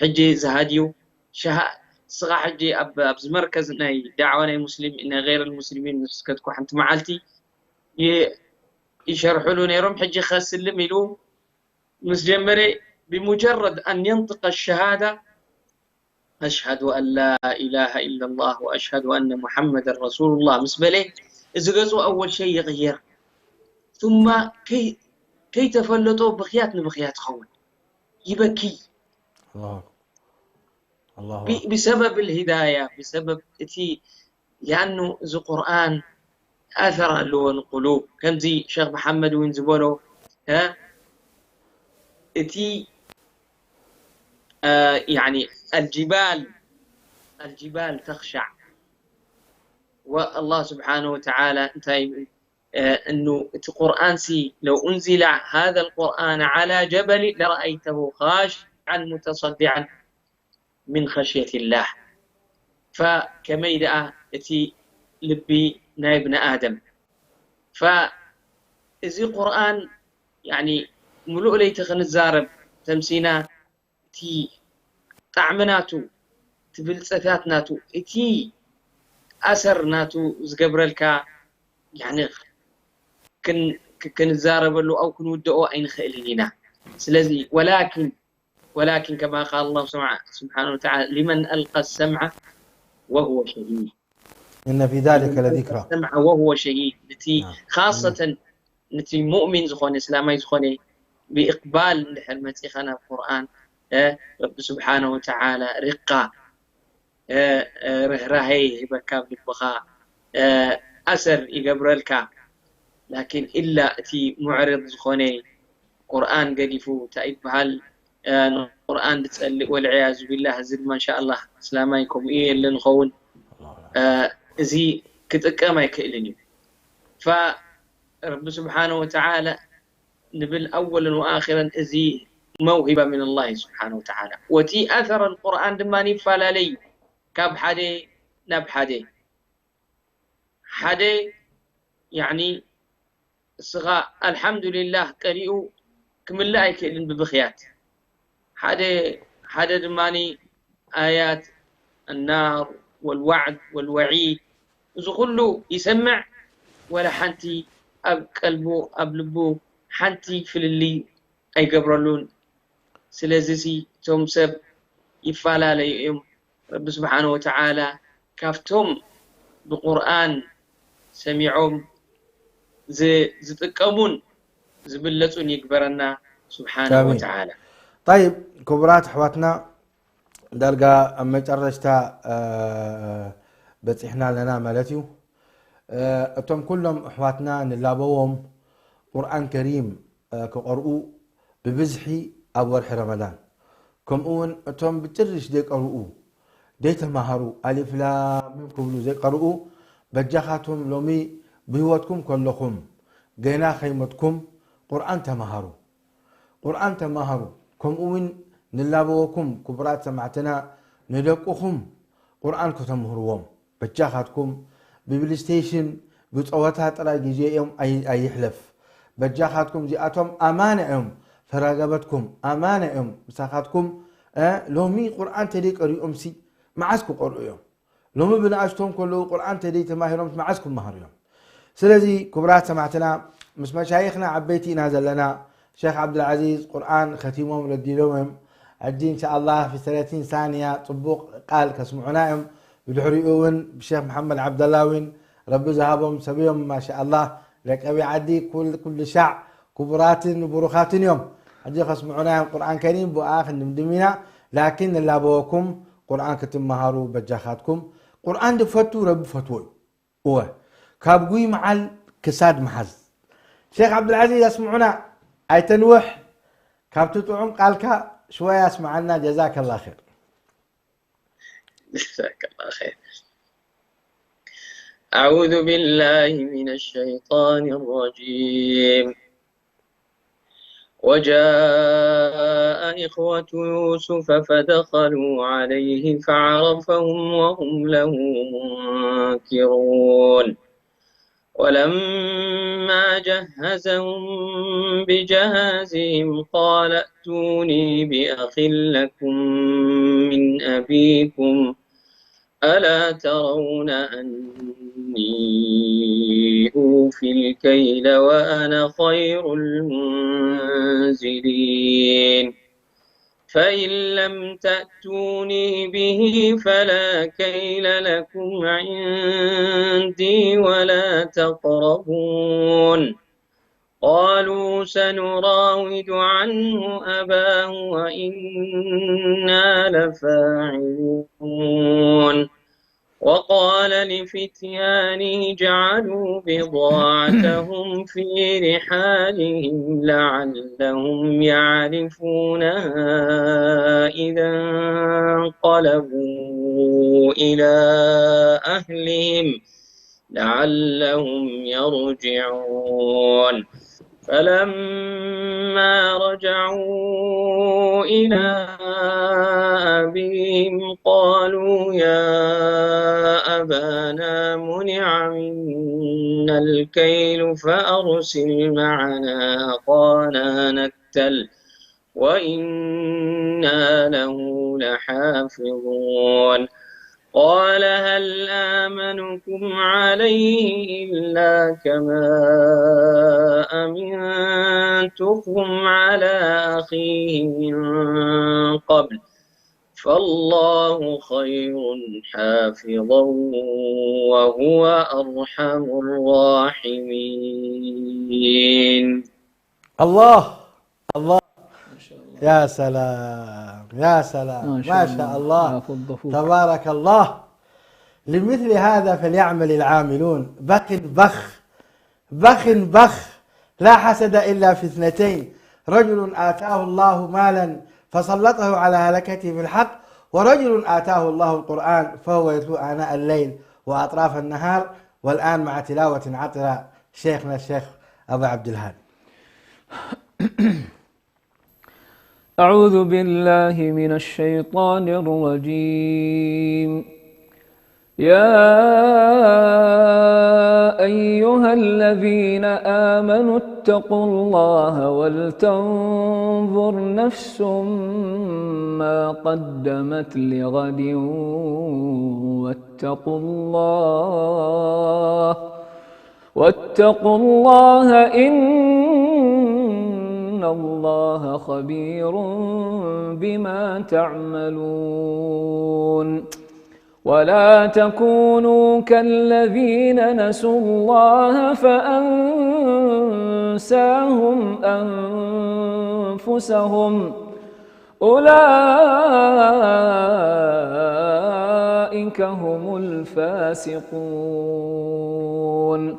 ሕጂ ዝሃድዩ ሸሃ እስኻ ሕጂ ኣብ ኣብዚ መርከዝ ናይ ዳዕዋ ናይ ሙስሊም ናይ غير المسلمين ምስ ከድኩ ሓንቲ መዓልቲ ይሸርሕሉ ነይሮም ሕጂ ከስልም ኢሉ ምስ ጀመረ بمجرد أن ينطق الشهادة أشهد أن لا إله إلا الله وأشهد أن محمدا رسول الله ምስ በለ እዚ ገጹ أول شيء يغير ثم ከይተፈለጦ ብኽያት ንብኽያት ይኸውን ይበኪ ብሰበብ الهداية ብሰበብ እቲ لأنه እዚ ቁርኣን ኣثር ኣለዎ ንቁሉብ ከምዚ ሸክ መሓመድ እውን ዝበሎ እቲ الجبال الجبال تخشع والله سبحانه وتعالى እንታይ እንኑ እቲ ቁርኣንሲ لو أنزل هذا القرآن على جبل لرأيته خاشعا متصدعا من خشية الله فከመይ ደኣ እቲ ልቢ ናይ እብኒ ኣደም فእዚ ቁርኣን ያኒ ሙሉእ ለይቲ ክንዛረብ ተምሲና እቲ ጣዕሚ ናቱ እቲ ብልፀታት ናቱ እቲ ኣሰር ናቱ ዝገብረልካ ክንዛረበሉ ኣው ክንውድኦ ኣይንኽእልን ኢና ስለዚ ወላኪን ወላኪን ከማ ቃል ላ ስብሓን ወተዓላ ሊመን ኣልቃ ሰምዓ ወሁወ ሸሂድ إن في ذلك لذكرى ሰምዓ ወሁወ ሸሂድ እቲ ካሰተን ነቲ ሙእሚን ዝኾነ እስላማይ ዝኾነ ብእቅባል እንድሕር መፂኻ ናብ ቁርኣን ረቢ ስብሓነ ወተዓላ ሪቕካ ርህራሄ ይህበካ ኣብ ልብኻ ኣሰር ይገብረልካ ላኪን ኢላ እቲ ሙዕርድ ዝኾነ ቁርኣን ገዲፉ እንታይ ይበሃል ንቁርኣን ዝፀልእ ወልዕያዙ ቢላህ እዚ ድማ እንሻ ኣላህ እስላማይ ከምኡ እዩ የለ ንኸውን እዚ ክጥቀም ኣይክእልን እዩ ረቢ ስብሓነ ወተዓላ ንብል ኣወለን ወኣኺረን እዚ መውሂባ ምን ኣላህ ስብሓነ ወተዓላ ወቲ ኣሰር ኣልቁርኣን ድማ ይፈላለይ ካብ ሓደ ናብ ሓደ ሓደ ያኒ እስኻ ኣልሓምዱሊላህ ቀሪኡ ክምልእ ኣይክእልን ብብኽያት ሓደ ሓደ ድማ ኣያት ኣናር ወልዋዕድ ወልወዒድ እዚ ኩሉ ይሰምዕ ወላ ሓንቲ ኣብ ቀልቡ ኣብ ልቡ ሓንቲ ፍልልይ ኣይገብረሉን ስለዚ ሲ እቶም ሰብ ይፈላለዩ እዮም ረቢ ስብሓን ወተዓላ ካብቶም ብቁርኣን ሰሚዖም ዝጥቀሙን ዝብለፁን ይግበረና ስብሓን ወተዓላ طيب ክቡራት ኣሕዋትና ዳርጋ ኣብ መጨረሽታ በፂሕና ኣለና ማለት እዩ እቶም ኩሎም ኣሕዋትና ንላበዎም ቁርኣን ከሪም ክቐርኡ ብብዝሒ ኣብ ወርሒ ረመዳን ከምኡ እውን እቶም ብጭርሽ ዘይቀርኡ ዘይተማሃሩ ኣሊፍ ላም ሚም ክብሉ ዘይቀርኡ በጃኻትኩም ሎሚ ብህይወትኩም ከለኹም ገና ከይሞትኩም ቁርኣን ተማሃሩ ቁርኣን ተማሃሩ ከምኡ እውን ንላበወኩም ክቡራት ሰማዕትና ንደቅኹም ቁርኣን ከተምህርዎም በጃኻትኩም ብብሊስቴሽን ብፀወታ ጥራይ ግዜ እዮም ኣይሕለፍ በጃኻትኩም እዚኣቶም ኣማና እዮም ተራገበትኩም ኣማና እዮም ምሳኻትኩም። እ፣ ሎሚ ቁርኣን ተደይ ቀሪኦምሲ መዓስ ክቆርኡ እዮም? ሎሚ ብንኣሽቶም ከለዉ ቁርኣን ተደይ ተማሂሮም መዓስ ክመሃሩ እዮም? ስለዚ ክቡራት ሰማዕትና፣ ምስ መሻይኽና ዓበይቲ ኢና ዘለና። ሸኽ ዓብዱልዓዚዝ ቁርኣን ኸቲሞም ረዲሎም እዮም። ሕጂ እንሻኣላህ ፊ ሰነቲን ሳንያ ጽቡቕ ቃል ከስምዑና እዮም። ብድሕሪኡ እውን ብሸኽ መሓመድ ዓብደላ እውን ረቢ ዝሃቦም ሰብ እዮም። ማሻኣላህ ደቂ ኣበይ ዓዲ ኩል-፣ ኩሉ ሻዕ ክቡራትን ብሩኻትን እዮም። ሕጂ ከስምዑና እዮም ቁርኣን ከሪም፣ ብኣ ክንድምድም ኢና። ላኪን ንላበወኩም ቁርኣን ክትመሃሩ በጃኻትኩም። ቁርኣን ድፈቱ ረቢ ፈትዎ እዩ። እወ፣ ካብ ጉይ መዓል ክሳድ መሓዝ። ሼኽ ዓብዱልዓዚዝ ኣስምዑና፣ ኣይተንውሕ። ካብቲ ጥዑም ቃልካ ሽወያ ኣስምዓና። ጀዛከላ ኸይር። جزاك الله خير. أعوذ بالله من الشيطان الرجيم. وجاء إخوة يوسف فدخلوا عليه فعرفهم وهم له منكرون. ولما جهزهم بجهازهم قال ائتوني بأخ لكم من أبيكم ألا ترون أني أوفي الكيل وأنا خير المنزلين. فإن لم تأتوني به فلا كيل لكم عندي ولا تقربون. قالوا سنراود عنه أباه وإنا لفاعلون. وقال لفتيانه اجعلوا بضاعتهم في رحالهم لعلهم يعرفونها إذا انقلبوا إلى أهلهم لعلهم يرجعون. فلما رجعوا إلى أبيهم قالوا يا أبانا منع منا الكيل فأرسل معنا أخانا نكتل وإنا له لحافظون. قال هل آمنكم عليه إلا كما أمنتكم على أخيه من قبل فالله خير حافظا وهو أرحم الراحمين. الله، الله. يا سلام، يا سلام، ما شاء الله. تبارك الله. لمثل هذا فليعمل العاملون. بخ بخ، بخ بخ. لا حسد إلا في اثنتين، رجل آتاه الله مالا فسلطه على هلكته في الحق، ورجل آتاه الله القرآن فهو يتلو آناء الليل وأطراف النهار، والآن مع تلاوة عطرة شيخنا الشيخ أبو عبد الهادي. أعوذ بالله من الشيطان الرجيم. يا أيها الذين آمنوا اتقوا الله ولتنظر نفس ما قدمت لغد واتقوا الله واتقوا الله إن الله خبير بما تعملون. ولا تكونوا كالذين نسوا الله فأنساهم أنفسهم أولئك هم الفاسقون.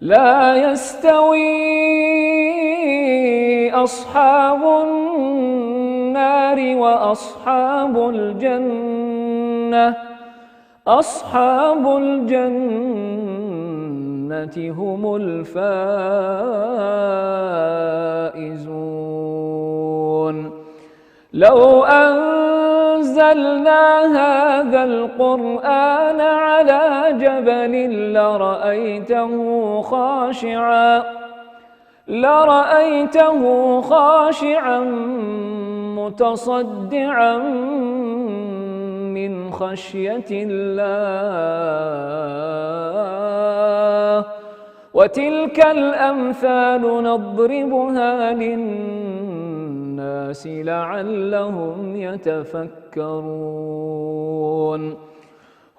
لا يستوي أصحاب النار وأصحاب الجنة أصحاب الجنة هم الفائزون. لو أنزلنا هذا القرآن على جبل لرأيته خاشعا لرأيته خاشعا متصدعا من خشية الله. وتلك الأمثال نضربها للناس لعلهم يتفكرون.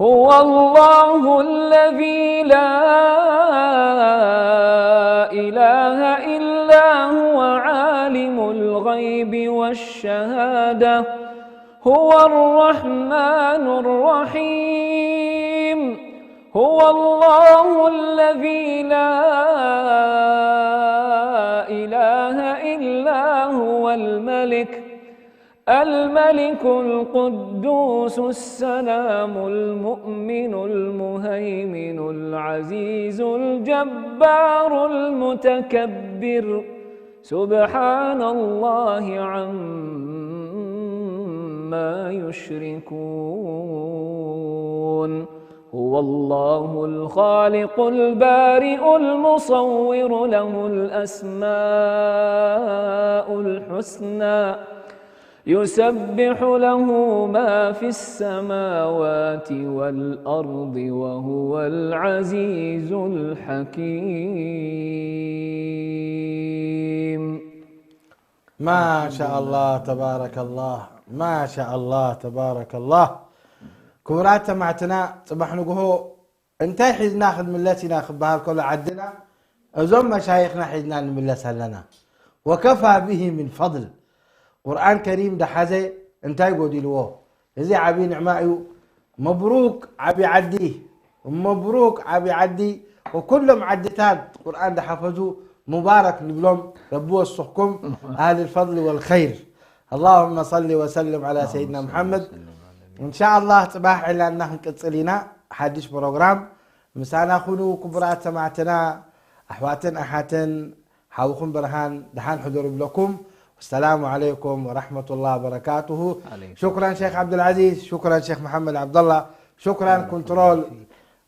هو الله الذي لا إله إلا هو عالم الغيب والشهادة هو الرحمن الرحيم. هو الله الذي لا إله إلا هو الملك الملك القدوس السلام المؤمن المهيمن العزيز الجبار المتكبر سبحان الله عما يشركون. هو الله الخالق البارئ المصور له الأسماء الحسنى يسبح له ما في السماوات والأرض وهو العزيز الحكيم. ማሻ ኣላህ ተባረከ ኣላህ። ማሻ ኣላህ ተባረከ ኣላህ። ክቡራት ሰማዕትና፣ ፅባሕ ንግሆ እንታይ ሒዝና ክንምለስ ኢና ክበሃል ከሎ ዓድና፣ እዞም መሻይኽና ሒዝና ንምለስ ኣለና። ወከፋ ብሂ ምን ፈድል። ቁርኣን ከሪም ደሓዘ እንታይ ጎዲልዎ? እዚ ዓብዪ ንዕማ እዩ። መብሩክ ዓብዪ ዓዲ። መብሩክ ዓብዪ ዓዲ። ወኩሎም ዓድታት ቁርኣን ደሓፈዙ ሙባረክ ንብሎም። ረቢ ወስኽኩም ኣህል ልፈድሊ ወልኸይር። اللهم صل وسلم على سيدنا محمد. إن شاء الله ፅባሕ ዕላልና ክንቅፅል ኢና ሓድሽ ፕሮግራም። ምሳና ኩኑ ክቡራት ሰማዕትና ኣሕዋትን ኣሓትን ሓውኹም ብርሃን ደሓን ሕደሩ ብለኩም። والسلام عليكم ورحمة الله وبركاته. شكرا شيخ عبد العزيز، شكرا شيخ محمد عبد الله، شكرا كنترول.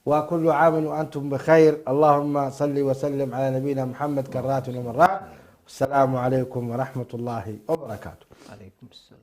وكل عام وأنتم بخير. اللهم صل وسلم على نبينا محمد كرات ومرات. والسلام عليكم ورحمة الله وبركاته. عليكم السلام.